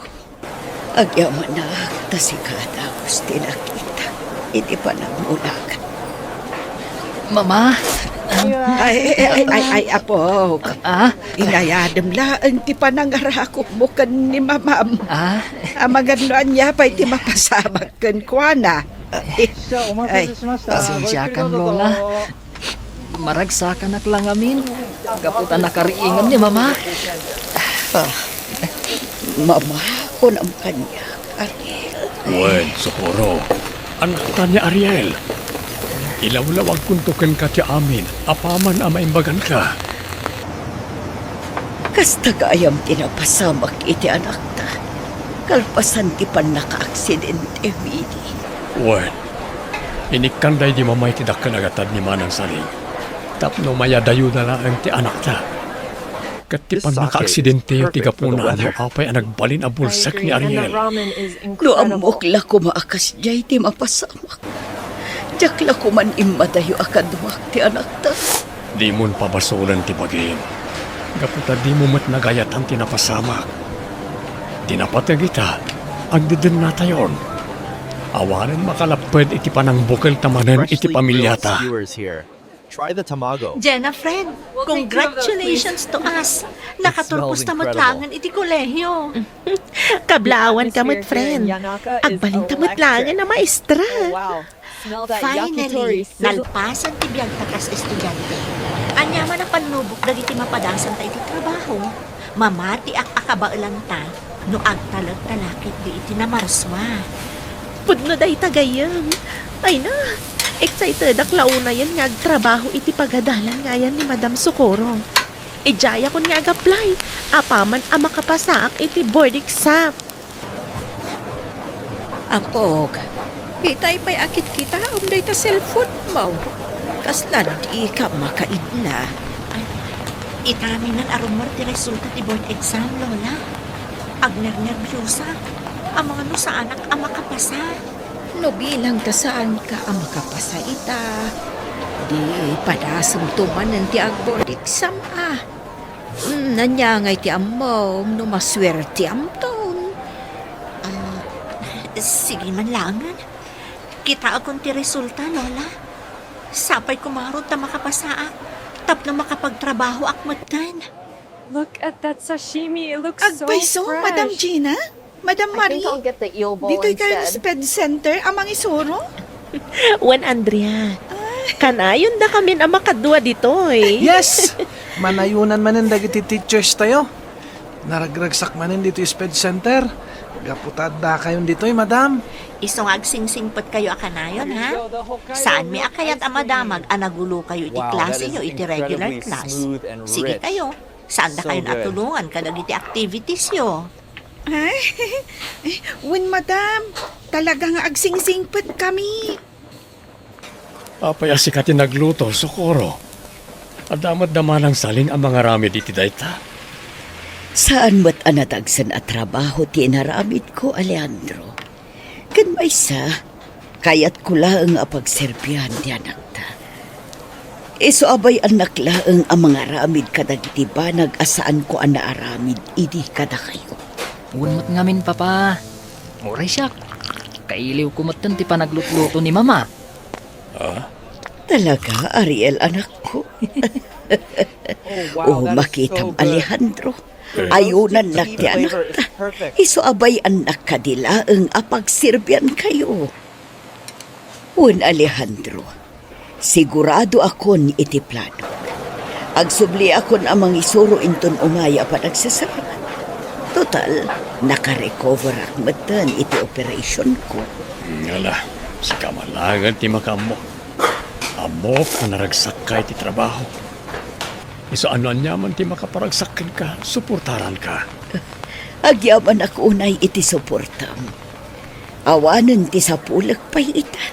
agyamanak ta sika dagus ti nakita iti panagmulagan. Mama? Ay, ay, ay, ay, ay, apo. Ah? Inayadem laeng ti panangarakupmo ken ni Mamam. Ah? Amangan no ania pay ti mapasamak kenkuana. Ay, pasensiakan, Lola. Maragsakanak la ngamin, gapu ta nakariingan ni Mama. Ah, Mama, kunam kaniak, Ariel. Wen, Socorro, anakta ni Ariel. Ilawlawagkonto kenka ti amin apaman a maimbaganka. Kasta gayam ti napasamak iti anakta, kalpasan ti pannakaaksidente, Willie. Wen, inikkan daydi mama iti dakkel a gatad ni Manang Saling tapno mayadayona laeng ti anakta. Ket ti pannakaaksidente ti gapuna no apay a nagbalin a bulsek ni Ariel. No ammok la koma a kasdiay ti mapasamak, diak la koman immadayo a kaduak ti anakta. Dimon pabasolen ti bagim, gapu ta dimo met nagayatan ti napasamak. Ti napateg ita, agdedennatayon. Awanen makalapped iti panangbukelta manen iti pamiliata. Try the tamago. Jenna, friend, congratulations to us. Nakaturpos ta met laengen iti kolehio. Kablaawan ka met, friend. Agbalin ta met laengen a maestra. Finally, nalpasan ti biagta kas estudiante. Ania man a pannubok dagiti mapadasanta iti trabaho, mamatiak a kabaelanta no agtalek ta la ketdi iti namarsua. Pudno dayta, gayyem. Ay na, excitedak la unayen nga agtrabaho iti pagadalan nga ayan ni Madam Socorro. Idiayakon nga ag-apply apaman a makapasaak iti board exam. Ampok, itay pay a kitkitaem dayta cellphone mo. Kasla dika makaibna. Ay, itami ngan a rumor ti resulta ti board exam, Lola. Agnernerbiosa. Amangan no saanak a makapasa. No bilang ta saanka a makapasa ita, di padasemto manen ti ag-board exam a. Mm, ania ngay ti ammom no masuertiamton? Ah, sige man laengen. Kitaekon ti resulta, Lola. Sapay koma ngarud ta makapasaak tapno makapagtrabahoak metten. Look at that sashimi. It looks so fresh. Agpayso, Madam Gina? Madam Marie? Ditoy kayo iti Sped Center a mangisuro? Wen, Andrea. Ay. Kanayon dakamin a makadua ditoy. Yes! Manayonan manen dagiti teachers tayo. Naragragsak manen ditoy Sped Center. Gapu ta addakayon ditoy, madam. Isu nga agsingsingpet kayo a kanayon, ha? Saanmi a kayat a madamag a nagulo kayo iti klase yo iti regular class. Sige kayo. Saan dakayon a tulongan kadagiti activities yo? Ay, wen, madam, talaga nga agsingsingpet kami. Apay a sika ti nagluto, Socorro? Adda met da Manang Saling a mangaramid iti dayta? Saan met a nadagsen a trabaho ti inaramidko, Alejandro. Ken maysa, kayatko laeng a pagserbian ti anakta. Isu a bay-annak laeng a mangaramid kadagiti banag a saanko a naaramid idi kadakayo. Wen met ngamin, Papa. Uray siak, kailiwko metten ti panaglutluto ni Mama. Ah? Talaga, Ariel, anakko? Oh, wow, that is so good. Oh, makitam, Alejandro. Ayunannak ti anakta. Isu a bay-annak kadi laeng a pagserbiankayo. Wen, Alejandro, siguradoakon iti planok. Agsubliakon a mangisuro inton umay a panagsasarang. Total, nakarecoverak metten iti operationko. Ngala, sika man laeng ti makaammo. Ammok a naragsakka iti trabaho. Isu a no aniaman ti makaparagsak kenka, suportaranka. Agyamanak unay iti suportam. Awanen ti sapulek pay ita.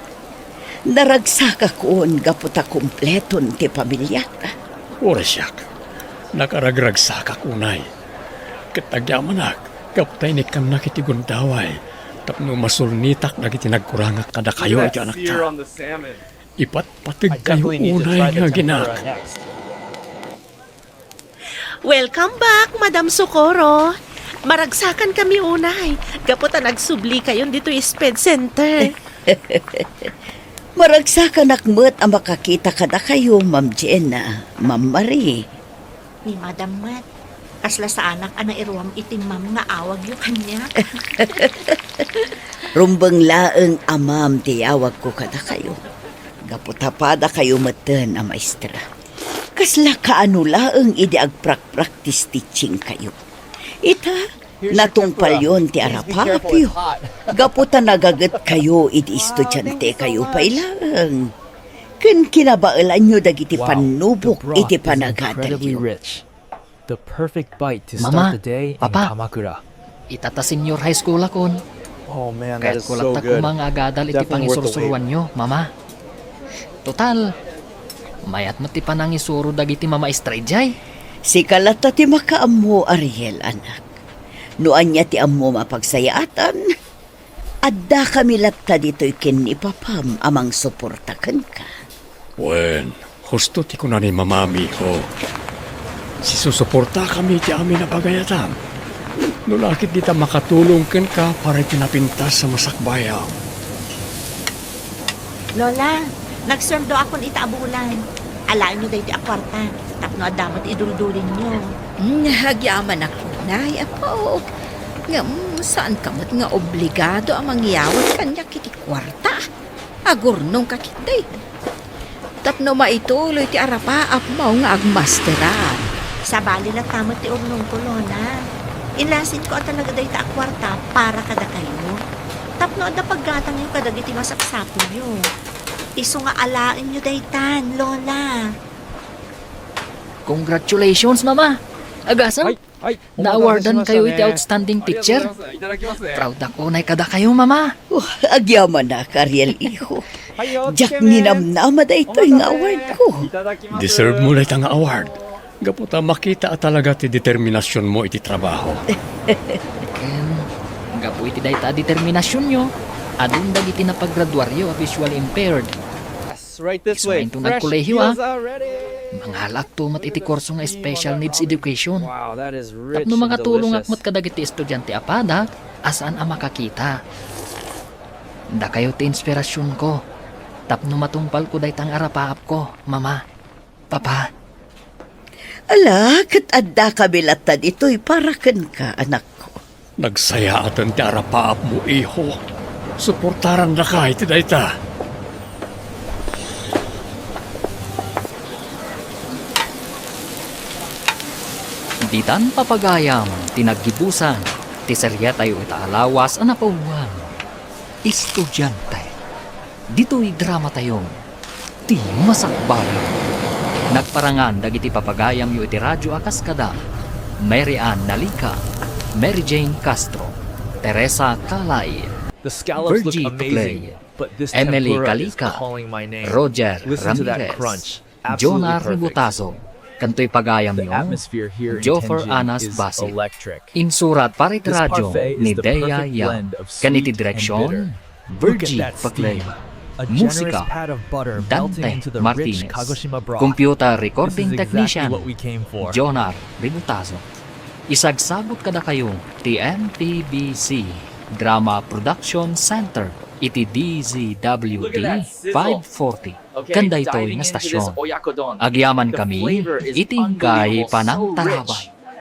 Naragsakakon gapu ta kompleton ti pamiliata. Uray siak, nakaragragsakak unay. Ket agyamanak gapu ta inikkannak iti gundaway tapno masulnitak dagiti nagkurangak kadakayo iti anakta. Ipatpategkayo unay nga aginak. Welcome back, Madam Socorro. Maragsakankami unay, gapu ta nagsublikayon ditoy Sped Center. Maragsakanak met a makakita kadakayo, Ma'am Jenna, Ma'am Marie. Ni Madam met, kasla saanak a nairuam iti ma'am nga awagyo kaniak. Rumbeng laeng a ma'am ti yawagko kadakayo. Gapu ta padakayo metten a maestra. Kasla kaano laeng idi agprak-practice teaching kayo. Ita, natungpalyon ti arapapyo. Gapu ta nagaget kayo idi estudiante kayo pay laeng. Ken kinabaelanyo dagiti pannubok iti panagadalyo. The perfect bite to Mama, start the day in Papa. Kamakura. Ita ta senior high school akon. Oh man, that Kayatko latta koma nga agadal iti pangisursuroanyo, Mama. Total, mayat met ti panangisuro dagiti mamaestra idiay. Sika latta ti makaammo, Ariel, anak. No ania ti ammom a pagsayaatan, addakami latta ditoy ken ni papam a mangsuporta kenka. Wen, husto ti kuna ni mamami, ho. Sisusuportakami iti amin a pagayatam. No la ket dita makatulong kenka para iti napintas a masakbayam. Lola, nagsueldoakon ita a bulan. Alaenyo daytoy a kuarta, tapno adda met iduldulinyo. Hmm, agyamanak unay, apo. Ngem, saanka met nga obligado a mangyawat kaniak iti kuarta. Agurnongka ketdi. Tapno maituloy ti arapaapmo nga agmasteran. Sabali latta met ti urnongko, Lola. Inlasinko a talaga dayta a kuarta para kadakayo. Tapno adda paggatangyo kadagiti masapsapulyo. Isu nga alaenyo daytan, Lola. Congratulations, Mama! Agasem, Ay, ay, naawardan kayo iti outstanding teacher. Proud ako unay kadakayo, Mama. Oh, agyamanak, Ariel, iho. Diak ninamnama daytoy nga award ko. Deserve mo dayta nga award. Gapu ta makita a talaga ti determinasionmo iti trabaho. Ken, gapu iti dayta a determinasionyo, adun dagiti napagraduaryo a visually impaired. Isu nga inton agkolehiyo, a, mangalakto met iti kurso nga special needs education. Tapno makatulongak met kadagiti estudiante a pada a saan a makakita. Dakayo ti inspirasionko tapno matungpalko dayta nga arapaapko, Mama, Papa. Ala, ket addakami latta ditoy para kenka, anakko. Nagsayaaten ti arapaapmo, iho. Suportarannaka iti dayta. Ditan papagayam ti naggibusan ti seriatayo ita a lawas a napauluan. Estudiante. Ditoy dramatayo, Ti Masakbayan. Nagparangan dagiti papagayamyo iti radyo a kas kada Mary Ann Nalica, Mary Jane Castro, Teresa Calay, Virgie Tuclay, Emily Calica, Roger Ramirez, Jonah Ributazo, ken toy pagayamyo, Joffer Anas Basi. Insurat para iti radyo ni Dea Yap, ken iti direksion, Virgie Paclay. Musika, Dante Martinez. Computer recording technician, Jonar Ributazo. Isagsabot kadakayo ti M P B C Drama Production Center iti D Z W T five forty. Ken daytoy nga stasyon, agyamankami iti inkay panangtarabay.